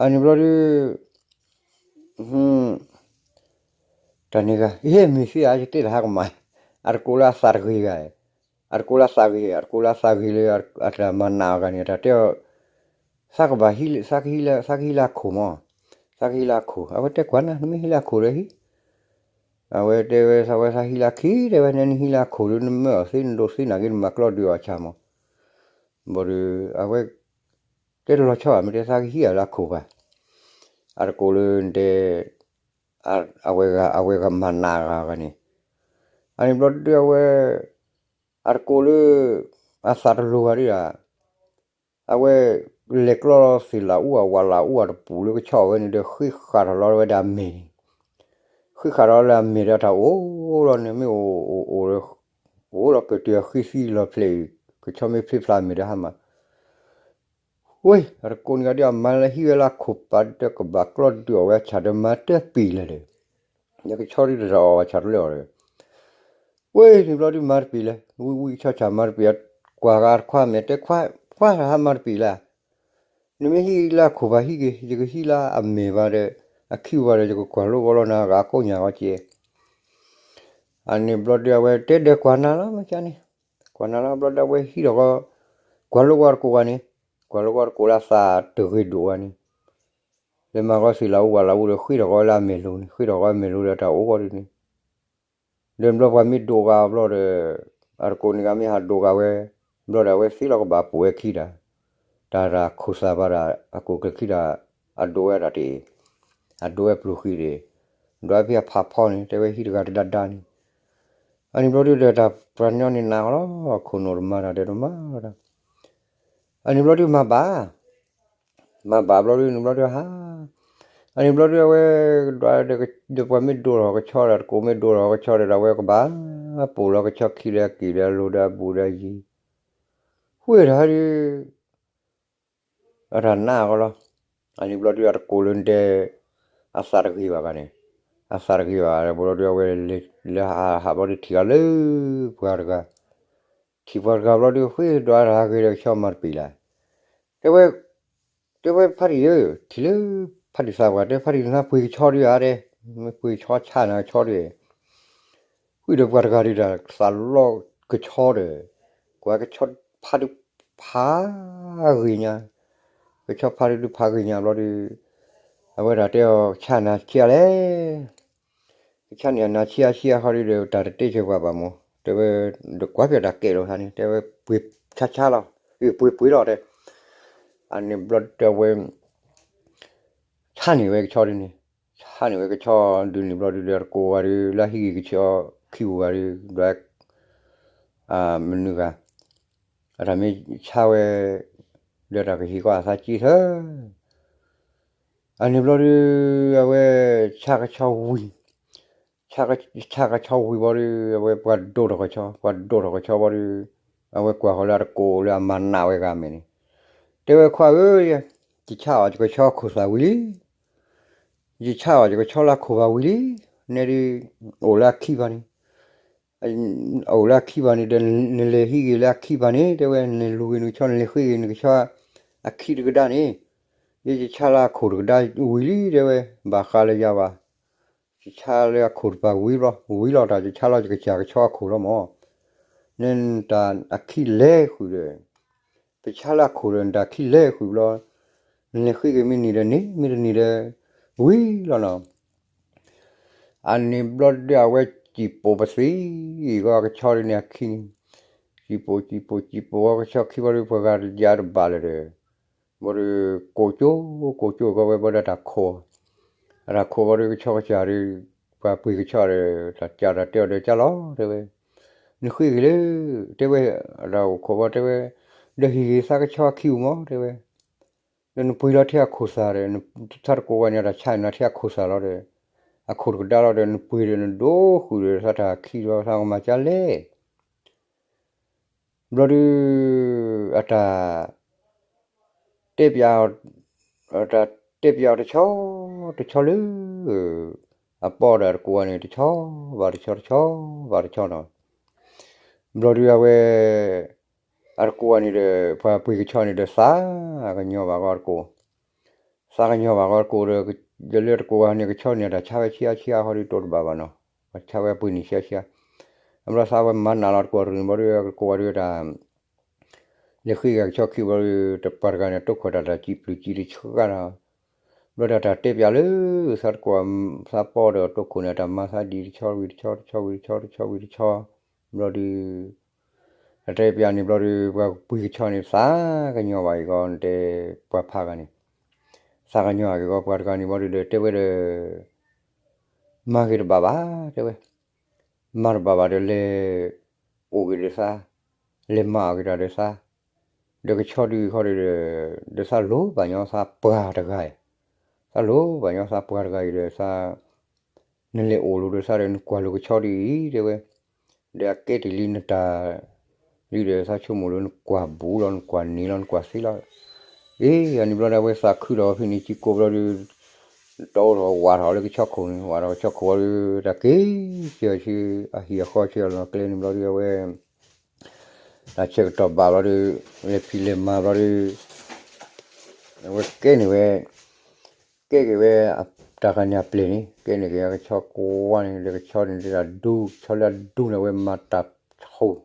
အန့ၣ်ဘျီဒီး တၢ်န့ၣ်ဂၤ ဟ့ၣ်မ့ၢ်သ့ဧါ ယတဲတၢ်ဟးကမၣ်, အတကိးလၢအသးတဂ့ၤဂၤ, အတကိးလၢအသးဂ့ၤ အတကိးလၢအသးဂ့ၤလၢ အတၢ်မၤနးအီၤဂၤန့ၣ် အတၢ်တဲအီၤ သးကဘၣ်ဟံး သးကဟံးလၢအခိၣ်မး, သးကဟံးလၢအခိၣ် အဝဲတဲကွၢ်နၤ နမ့ၢ်ဟံးလၢအခိၣ်ဒီးဟံး, အဝဲတဲဝဲသးဝဲသးဟံးလၢအခံ တဲဝဲ နဟံးလၢအခိၣ်ဒီး နမၢအီၣ်သ့ နဒိးသ့ နာ်က့နမၤကျီဒုးအီၣ်ဆၣ်မး, ဘၣ်ဒီး အဝဲ တဲတလီၤဆီဘၣ် မ့ၢ်တဲသးကဟံးအီၤလၢအခိၣ်ဘၣ်, အတကိးလၢတဲ အဝဲဂၤ အဝဲဂၤမၤနးဂၤဂၤန့ၣ်, အန့ၣ်ဘျီဒုးအဝဲ အတကိးလၢ အသးတလိၤဂၤဒုးဒၣ်, အဝဲ လဲၤကျီလီၤသ့ၣ်လၣ်အူအဝၤလၣ်အူအတပူၤလၢကဆီအဝဲန့ၣ်ဒီး ဃ့ဃာ်ထီၣ်လီၤဝဲဒၣ်အမဲာ်န့ၣ်, ဃ့ဃာ်ထီၣ်လၢအမဲာ်ဒီးတၢ်အိၣ်လီၤန့ၣ် မ့ၢ်အိၣ်အိၣ်ဒီး အိၣ်လီၤပတုာ်အဃ့သံလီၤဖျဲးအံၤ ကဆီမ့ၢ်ဖျ့ဖျါအမဲာ်ဒီးဟါမၢ် ဝ့ၢ် အတကိးန့ၣ်ဂၤဒုးအမၤလၢဟံးဝဲလၢအခိၣ်ပာ်ဒီးကဘၣ်ကျီဒုးအီၣ်ဝဲအဆၣ်ဒီးမၤတပ့ၤလဲၣ်ဒီး, လၢကဆီဒုးတၢ်အီၣ်အဆၣ်တလၢအီၤဒီး, ဝ့ၢ်န့ၣ်ဘျီဒုးမၤတပ့ၤလဲၣ် ဝံဝံကဆီဆၣ်မၤတပ့ၤ, ကွၢ်ဂၤတခွါမဲာ်တဲခွါ ခွါတၢ်ဟးမၤတပ့ၤလဲၣ်, နမ့ၢ်ဟံးလၢအခိၣ်ဘၣ်ဟံးက့ၤ ယကဟံးလၢအမဲာ်ဘၣ်ဒီး အခံဘၣ်ဒီး ယကကွၢ်လိကီလီၤနၤဂၤကိးညါဂီက့ အန့ၣ်ဘျီဒုးအဝဲတဲဒီးကွၢ်နၤလီၤ မ့ၢ်ကန့ၣ်, ကွၢ်နၤလီၤဘျီဒုးအဝဲဟံးထီၣ်ကီ, ကွၢ်လိကီတကိးဂၤန့ၣ်, ကွၢ်လိကီတကိးလၢအသးတဂ့ၤဒိၣ်ဂၤန့ၣ်, လၢမၤကီသ့ၣ်လၣ်အူဝၤလၣ်အူဒီး ဃ့ထီၣ်ကီလၢအမဲာ်လိၤန့ၣ်, ဃ့ထီၣ်ကီအမဲာ်လိၤဒီးတၢ်အိၣ်ဂီၢ်ဒုးန့ၣ်, ဒီးဘျီပှၤမ့ၢ်ဒိးဂၤဘျီဒီး, အတကိးန့ၣ်ဂၤမ့ၢ်ဟးဒိးဂၤဝဲ, ဘျီဒီးအဝဲသ့လီၤကဘၣ်ပိာ်ဝဲခံတၢ်, တၢ်တၢ်ခိၣ်သၣ်ဘၣ်ဒီး အကိၣ်ကျၢၢ်ခံတၢ်, အဒိးဝဲတၢ်တ့ၢ်, အဒိးဝဲပျိၤဃံတ့ၢ်, ဒွးဖဲအဖးဖီန့ၣ် တဲဝဲဟံးတဂၤတဒါဒါန့ၣ်, အန့ၣ်ဘျီဒုးဒီးတၢ်ပှၤညီန့ၣ်နးကီလီၤ ခိၣ်နူာ်တမၤတၢ်ဒီးတမၤလီၤတၢ်, အန့ၣ်ဘျီဒုးမၤဘၣ် မၤဘၣ်ဘျီဒုးန့ၣ်ဘျီဒုးဟါ, အန့ၣ်ဘျီဒုးအဝဲ ဒွးဒီး ဒီးပှၤမ့ၢ်ဒိးထီၣ်ကဆီဒီး တကိးမ့ၢ်ဒိးထီၣ်ကဆီဒီး အဝဲကဘၣ် ပိာ်လီၤကဆီခံဒီးအက့ၢ်ဒီးအလိၤဒီးအဘူးဒီးအယံၤ, ဃ့တၢ်ဟါဒုး အတၢ်နးကီလီၤ, အန့ၣ်ဘျီဒုးအတကိးလၢတဲ အသးတဂ့ၤဘၣ်ဂၤန့ၣ်, အသးတဂ့ၤဘၣ်ဘျီဒုးအဝဲ လၢဟးဟးဘျီဒုးထံၣ်ဂၤလၢ ပှၤတဂၤ ထံၣ်ပှၤတဂၤဘျီဒုး ဃ့ဒွးတၢ်ဟးဂ့ၤဒီးကဆီမၤတပ့ၤလဲၣ်, တဲဝဲ တဲဝဲဖါတံၢ်ဧၢ, ထံၣ်လၢ ဖါတံၢ်သးပှၢ် တဲဖါတံၢ်နၤပှ့ၤကဆီဒုးဧါတဲ, မ့ၢ်ပှ့ၤကဆီဆါနၤကဆီဒုး, ဃုာ်ဒီးပှၤတဂၤဒုးဒီး သးလီကဆီဒီး, ကွၢ်ကဆီဖါဒုးဖးဂ့ၤညါ, ကဆီဖါဒုးဒုးဖးဂ့ၤညါဘျီဒုး, အဝဲဒၣ်တဲအီၤ ကဆါနၤဆံးအါလဲၣ် ကဆါန့ၢ်အနၤဆံးအါဆံးအါဃီဒုးဒီး တၢ်တတဲဆၢပှၤဘၣ်မး, တဲဝဲ ဒီးကွၢ်ဖဲတၢ်ကဲလီၤခါန့ၣ် တဲဝဲပှ့ၤဆါဆါလီၤ, ပှ့ၤပှ့ၤလီၤတဲ, အန့ၣ်ဘျီတဲဝဲ ဆါန့ၢ်ဝဲကဆီဒုးန့ၣ်, ဆါန့ၢ်ဝဲကဆီဒုးန့ၣ်ဘျီဒုးဒီး တကိးဂၤဒုး လၢဟံးဂ့ၤကဆီခံဂၤဒုး ဒွး မနုၤဂၤ, အတၢ်မ့ၢ်ဆါဝဲ ဒီးတၢ်ကဟ့ၣ်ကီအသးက့ထၢ အန့ၣ်ဘျီဒုး အဝဲ ဆါကဆီဝံၤ, ဆါကဆီဝံၤဘျီဒုး အဝဲပှၤဒိးထီၣ်ကဆီ ပှၤဒိးထီၣ်ကဆီဘျီဒုး အဝဲကွၢ်ဃီၤလၢအတကိးလၢအမၤနးဝဲဂၤမဲာ်န့ၣ်, တဲဝဲခွါဧၢ, ယဆါအီၤယကဆီခိၣ်သၣ်ဝံၤလံ, ယဆါအီၤယကဆီလၢအခိၣ်ဘၣ်ဝံၤလံ, နဲဒုး အိၣ်လၢအခံဘၣ်န့ၣ် အအိၣ်လၢအခံဘၣ်န့ၣ်ဒီး နလဲၤဟံးဂ့ၤလၢအခံဘၣ်န့ၣ် တဲဝဲ နလဲၤလူၤဂ့ၤနကဆီ နလဲၤဃ့ဂ့ၤနကဆီ အခံတကဒါန့ၣ်, ယယဆါလၢအခိၣ်တကဒါဝံၤလံ တဲဝဲ, ဘၣ်ဃးလၢယၤဘၣ်, ယဆါလၢအခိၣ်တပၤဝံၤဘျီ ဝံၤလီၤတၢ် ယဆါလီၤယကစၢ်ကဆီအခိၣ်လီၤမး, နတၢ်အခံလဲၤဃုာ်ဒီး ဖ ပဆါလၢအခိၣ်ဒီး နတၢ်ခံလဲၤဃုာ်ဘျီ, နလဲၤဃ့က့ၤမ့ၢ်နံၤဒီးန့ၣ် မ့ၢ်တနံၤဒီး ဝံၤလီၤနီၤ. အန့ၣ်ဘျီဒုးအဝဲစံၣ်ပိာ်ပသံအံၤဂီၢ် အကဆီဒုးန့ၣ်အခံန့ၣ်, စံၣ်ပိာ်စံၣ်ပိာ်စံၣ်ပိာ်အီၤ ကဆီခံဘျီဒုး ပှၤဂၤတယါတဘၣ်လၢၤဒီး ဘျီဒီး ကိၣ်ကၠိ ကိၣ်ကၠိအဂီၢ် ဝဲဘၣ်ဒီးတၢ်ခိး, အတၢ်ခိးဘျီဒီး ကဆီကစၢ်ဒီး ပှၤပှ့ၤကဆီဒီး တၢ်ကၢ်တၢ်တဲအီၤဒီး ကၢ်လီၤ တဲဝဲ, နဃ့က့ၤလၢ တဲဝဲ, အတၢ်အိၣ်ခိးဘျီတဲဝဲ, ဒီးဟ့ၣ်ဂ့ၤသးကဆီအခံအိၣ်မး တဲဝဲ, ဒီးနပှ့ၤလီၤထဲအခိၣ်သၣ်ဒီး သးတကိးဝဲန့ၣ် အတၢ်ဆါန့ၣ်လီၤထဲအခိၣ်သၣ်လီၤဒီး အခိၣ်တကဒါလီၤဒီး နပှ့ၤဒီးနဒိဃုာ်ဒီး သးတၢ်ခံဒီး သးကမၤကၢ်လဲၣ် ဘျီဒုး အတၢ် တဲပၠး အတၢ်တဲပၠးအီၤတဆီ တဆီလၢ အပီၢ်ဒီးအတကိးဂၤန့ၣ် တဆီဘၣ်တဆီ တဆီဘၣ်တဆီနီၤ. ဘျီဒုးအဝဲ အတကိးဂၤန့ၣ်ဒီး ပှၤပှ့ၤကဆီန့ၣ်ဒီး သးကညီၤဘၣ်ဂီၢ်တကိး သးကညီၤဘၣ်ဂီၢ်တကိးဒီး လၢတကိးဂၤန့ၣ် ကဆီန့ၣ် အတၢ်ဆါဝဲဆံးအါဆံးအါဃီဒီး တိတဘၣ်ဘၣ်နီၤ. ပှၤဆါဝဲပှ့ၤန့ၣ်ဆံးအါဆံးအါ, အဘျီသးဝဲမၤနးလီၤတကိးတရံးဘျီဒီး ကကိးဂၤဒုးတၢ် လဲၤဃ့က့ၤကဆီခံဘျီဒီး တပှၤတဂၤန့ၣ် တိခိၣ်တၢ်တၢ်စံးပျုၢ်စံးတဆှၢတၢ်, ဘျီဒီးတၢ်တဲပၠးလၢ သးတကိး သးပီၢ်ဒီးတိခိၣ်န့ၣ် တၢ်မၤသးဒ်တဆီဝံၤတဆီ တဆီဝံၤတဆီ တဆီဝံၤတဆီ, ဘျီဒုး တၢ်တဲပၠးန့ၣ်ဘျီဒီး ပှၤပှ့ၤကဆီန့ၣ် သးကညီၤဘၣ်အံၤဂီၢ် နတဲပှၤဖးဂၤန့ၣ်, သးကညီၤအက့ၤဂီၢ် ပှၤတဂၤန့ၣ်ဘျီဒုးဒီး တဲဝဲဒီး မၤဂ့ၤတဘၣ်ဘၣ် တဲဝဲ, မၤတဘၣ်ဘၣ်ဒီးလဲၤ အိၣ်ဂ့ၤဒီးသး, လဲၤမၤအီၣ်ဂ့ၤတၢ်ဒီးသး, ဒီးကဆီဒုးခီဒီး ဒီးသးလိၣ်ဘၣ်ညီသးပှၤတဂၤအံၤ, သးလိၣ်ဘၣ်ညီသးပှၤတဂၤအံၤဒီးသး နလဲၤအိၣ်လိၤဒီးသးဒီး နကွၢ်လိၤကဆီဒုးအံၤ တဲဝဲ, ဒီးအကဲတ့ၢ်လံနတၢ် လံဒီးသးဆိကမိၣ်လၢနကွၢ်ဘူးလီၤ နကွၢ်န့ၣ်လီၤ နကွၢ်သ့လီၤ. အ့ အန့ၣ်ဘျီဒီး အဝဲသးခုထီၣ်ဖဲန့ၣ် စံကိးဘျီဒီး တအိၣ်ထီၣ်ဝးထီၣ်လၢကဆီခိၣ်န့ၣ် ဝးထီၣ်ကဆီခိၣ်ဝံၤဒီး တၢ်က့ၤစၢၤဆူ အဟံၣ်အဃီဆူအလီၢ်ကျဲန့ၣ်ဘျီဒီး အဝဲ တၢ်ဆၢကတီၢ်ဘၣ်ဘျီဒီး လဲၤဖံးလဲၤမၤဘျီဒီး အဝဲကဲန့ၢ်ဝဲ ကဲက့ၤဝဲ တၢ်ဂၤန့ၣ်အပျဲၢ်န့ၣ် ကဲန့ၢ်က့ၤအကဆီကိးဝါန့ၣ် လၢကဆီန့ၣ် တၢ်ဒူ ကဆီလၢအဒူန့ၣ် အဝဲမၤတၢ်ဆိၣ်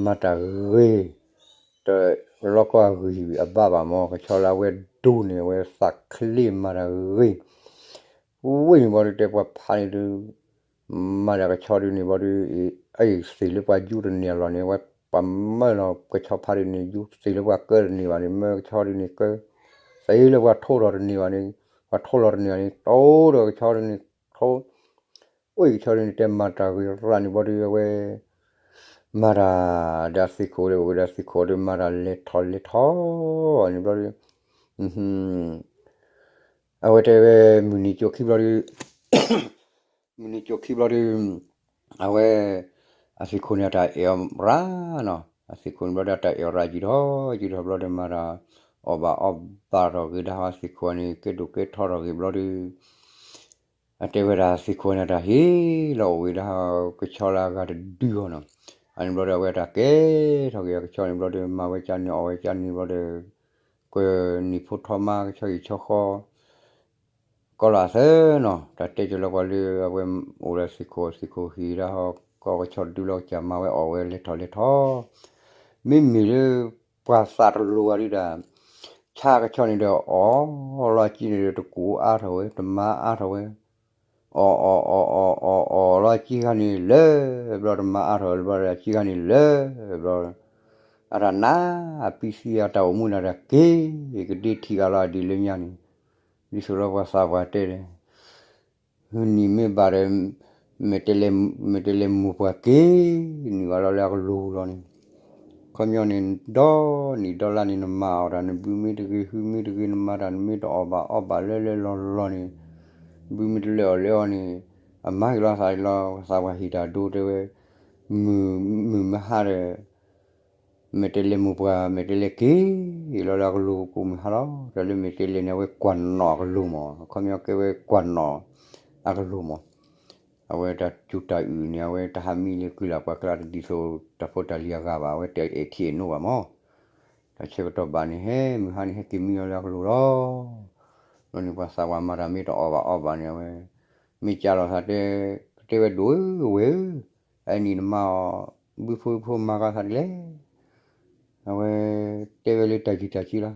မၤတၢ်ဂ့ၤ တလီၢ်ကီၢ်အဂံၢ်အဘါဘၣ်မး ကဆီလၢအဝဲဒူန့ၣ် အဝဲသးချ့မၤတၢ်ဂ့ၤ ဝ့ၢ်န့ၣ်ဘျီဒီး တဲပှၤဖးန့ၣ်ဒုး မၤတၢ်ကဆီဒုးန့ၣ်ဘျီဒီး အအံၤသ့ၣ်လၢပှၤယူတန့ၢ်အလီၢ်န့ၣ် ဝဲပှၤမၢလီၤကဆီဖးဒုးန့ၣ် ယူသ့ၣ်လၢပှၤကၢတန့ၢ်ဘၣ်န့ၣ် မၢကဆီဒုးန့ၣ်ကၢ သ့ၣ်လၢပှၤထိထီၣ်တန့ၢ်ဘၣ်န့ၣ် ပှၤထိလီၤတန့ၢ်ဘၣ်န့ၣ် တိဒီးကဆီဒုးန့ၣ် ထိ အိၣ်အံၤကဆီဒုးန့ၣ် တဲမၤတၢ်ဂ့ၤရၣ်န့ၣ်ဘျီဒီး အဝဲ မၤတၢ်ဒီးအသ့ၣ်ခိၣ်ဒီး အိၣ်က့ၤဒီးအသ့ၣ်ခိၣ်ဒီး မၤတၢ်လဲၤထီၣ်လဲၤထီၣ်န့ၣ်ဘျီဒီး အဝဲတဲဝဲ မုၢ်နံၤကၠိခံဘျီဒီး မုၢ်နံၤကၠိခံဘျီဒီး အဝဲ အသ့ၣ်ခိၣ်န့ၣ် အတၢ်အဲၣ်အီၤရၣ်နီၤ အသ့ၣ်ခိၣ်န့ၣ်ဘျီဒီး အတၢ်အဲၣ်အီၤရၣ်ယံာ်ထီၣ်ယံာ်ထီၣ်ဘျီဒီး မၤတၢ်အီၣ်ဘၣ်အီဘၣ်ထီၣ်ဂ့ၤဒၣ်ဟီ အသ့ၣ်ခိၣ်န့ၣ် ကဲဒိၣ်ကဲထီထီၣ်ဂ့ၤဘျီဒီး အတဲဝဲဒၣ်သ့ၣ်ခိၣ်န့ၣ် တၢ်ဟ့ၣ်လီၤအိၣ်ဝဲဒၣ် ကဆီလၢအဂၤတဒုအီၤနီၤ. အန့ၣ်ဘျီဒီး အဝဲတၢ်ကဲထီၣ်က့ၤအကဆီန့ၣ်ဘျီဒီး မၤဝဲကၢန့ၣ်အီၣ်ဝဲကၢန့ၣ်ဘျီဒီး ကနံၣ်ဖိထီမါကဆီဟံၣ်ဆီဃီ ကီလီၤအသၢနီၤ တၢ်တဲကၢၤလီၤပှၤလၢအဝဲအိၣ်ဒီးသ့ၣ်ခိၣ် သ့ၣ်ခိၣ်ဟံၣ်ဒၣ်ဟီ ကီကဆီဒုလီၤကစၢ်မၤဝဲအီၣ်ဝဲလဲၤထီၣ်လဲၤထီၣ် မ့မ့ၢ်လၢ ပှၤသးတလိၤဂၤဒုဒၣ် ဆါကဆီန့ၣ်ဒီး အီၣ်လီၤအကံန့ၣ်ဒီး တကူးအါထီၣ်ဝဲ တမါအါထီၣ်ဝဲ အီၣ်အီၣ်အီၣ်အီၣ်အီၣ်အီၣ်လီၤအကံခါန့ၣ်လၢ ဘျီတမါအါထီၣ်ဝဲဘျီဒီး အကံခါန့ၣ်လၢ ဘျီ အတၢ်နါ အပံသံအတၢ်အိၣ်မူန့ၣ်တၢ်က့ၤ ကဒ့ထံဂၤလီၤအဒံးလၢညါန့ၣ် ဒ်သိးလၢပှၤသးပှၢ်တဲဒီး နံၣ်မ့ၢ်ဘၣ်ဒီး မ့ၢ်တဲလဲၤ မ့ၢ်တဲလဲၤမိၢ်ပှၢ်က့ၤ နံၣ်ဂၤလီၤလၢအကလူၤလီၤန့ၣ် ခီပညီန့ၣ် ဒီနံၣ်ဒီလါန့ၣ် နမၤအီၣ်တၢ် နဘုမ့ၢ်တဂ့ၤ ဟုမ့ၢ်တဂ့ၤ နမၤတၢ် နမ့ၢ်တအီၣ်ဘၣ်အီဘၣ်လၢလၢလီၢ်လီၢ်န့ၣ် ဘုမ့ၢ်တလဲၤအီၣ်လဲၤအီန့ၣ် အမၤက့ၤလီၤသးလီၤ သးပှၢ်ဟ့ၣ်တၢ်ဒိတဲဝဲ မုၢ်မုၢ်မဟါဒီး မ့ၢ်တဲလဲၤမိၢ်ပှၢ် မ့ၢ်တဲလဲၤက့ၤလီၤလၢအကလူၤကိးမုၢ်ဟါလီၤ တၢ်လၢမ့ၢ်တဲလဲၤန့ၣ် အဝဲကွၢ်နီၣ်အကလူၤမး အခီပညီကဲဝဲကွၢ်နီၣ်အကလူၤမး အဝဲတၢ်စူၤတၢ်အုၣ်န့ၣ် အဝဲတၢ်ဟးမံလၢကုၢ်လၢ်ပှၤကျါတဒ်သိး တၢ်ဖိတၢ်လံၤအဂၤဘၣ် အဝဲတအဲၣ်ထံအဲၣ်နိဘၣ်မး တၢ်ဆၢကတီၢ်ဘၣ်န့ၣ် ဟဲမုၢ်ဟါန့ၣ် ဟဲက့ၤမံလီၤလၢအကလူၤလီၤ ဘျီန့ၣ်ပှၤသးပှၢ်မၤတၢ်မ့ၢ်တအီၣ်ဘၣ်အီဘၣ်န့ၣ် အဝဲ မ့ၢ်ကၢ်လီၤသးတဲ ကတဲဝဲဒိၣ်ဧၢ ဝဲၢ်ဧၢ အနံၣ်နမါအီၤ ဘုဖိဖုဖိမၤကၤသးဒ်လဲၣ် အဝဲတဲဝဲလၢတၢ်ယံာ်တၢ်ဆံလီၤ.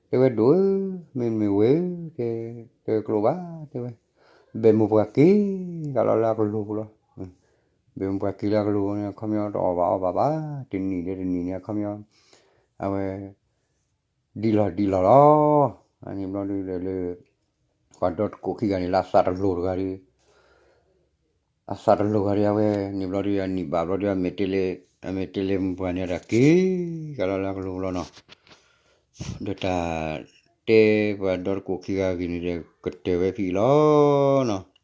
တဲဝဲဒိၣ်ဧၢ, မ့မ့ၢ်ဝဲၢ်ဧၢ, တဲ, တဲဝဲကျိဘၣ်, တဲဝဲ, ဘဲၣ်မိၢ်ပှၢ်က့ၤကလီလၢအကလိၤပူၤလီၤ. ဘဲၣ်မိၢ်ပှၢ်က့ၤလၢအကလိၤန့ၣ် အခီပညီတအီၣ်ဘၣ်အီဘၣ်ဘၣ်, တနံၤဒီးတနံၤန့ၣ် အခီပညီ အဝဲ ဒ်လီၢ်ဒ်လီၢ်လီၤ. အန့ၣ်ဘျီဒုဒီးလၢ ပှၤဒီတကိးခံဂၤန့ၣ် လၢအသးတလိၤတဂၤဒီး အသးတလိၤဂၤဒီး အဝဲန့ၣ်ဘျီဒု အနံၣ်ဘၣ်ဘျီဒု အမဲာ်တဲလဲၤ, အမဲာ်တဲလဲၤမိၢ်ပှၢ်န့ၣ် တၢ်က့ၤကလီလၢအကလိၤလီၤနီၤ. ဒီးတၢ်တဲပှၤဒီတကိးခံဂၤအဂ့ၢ်န့ၣ်ဒီး ကတၢၢ်ဝဲဖဲအံၤလီၤနီၤ.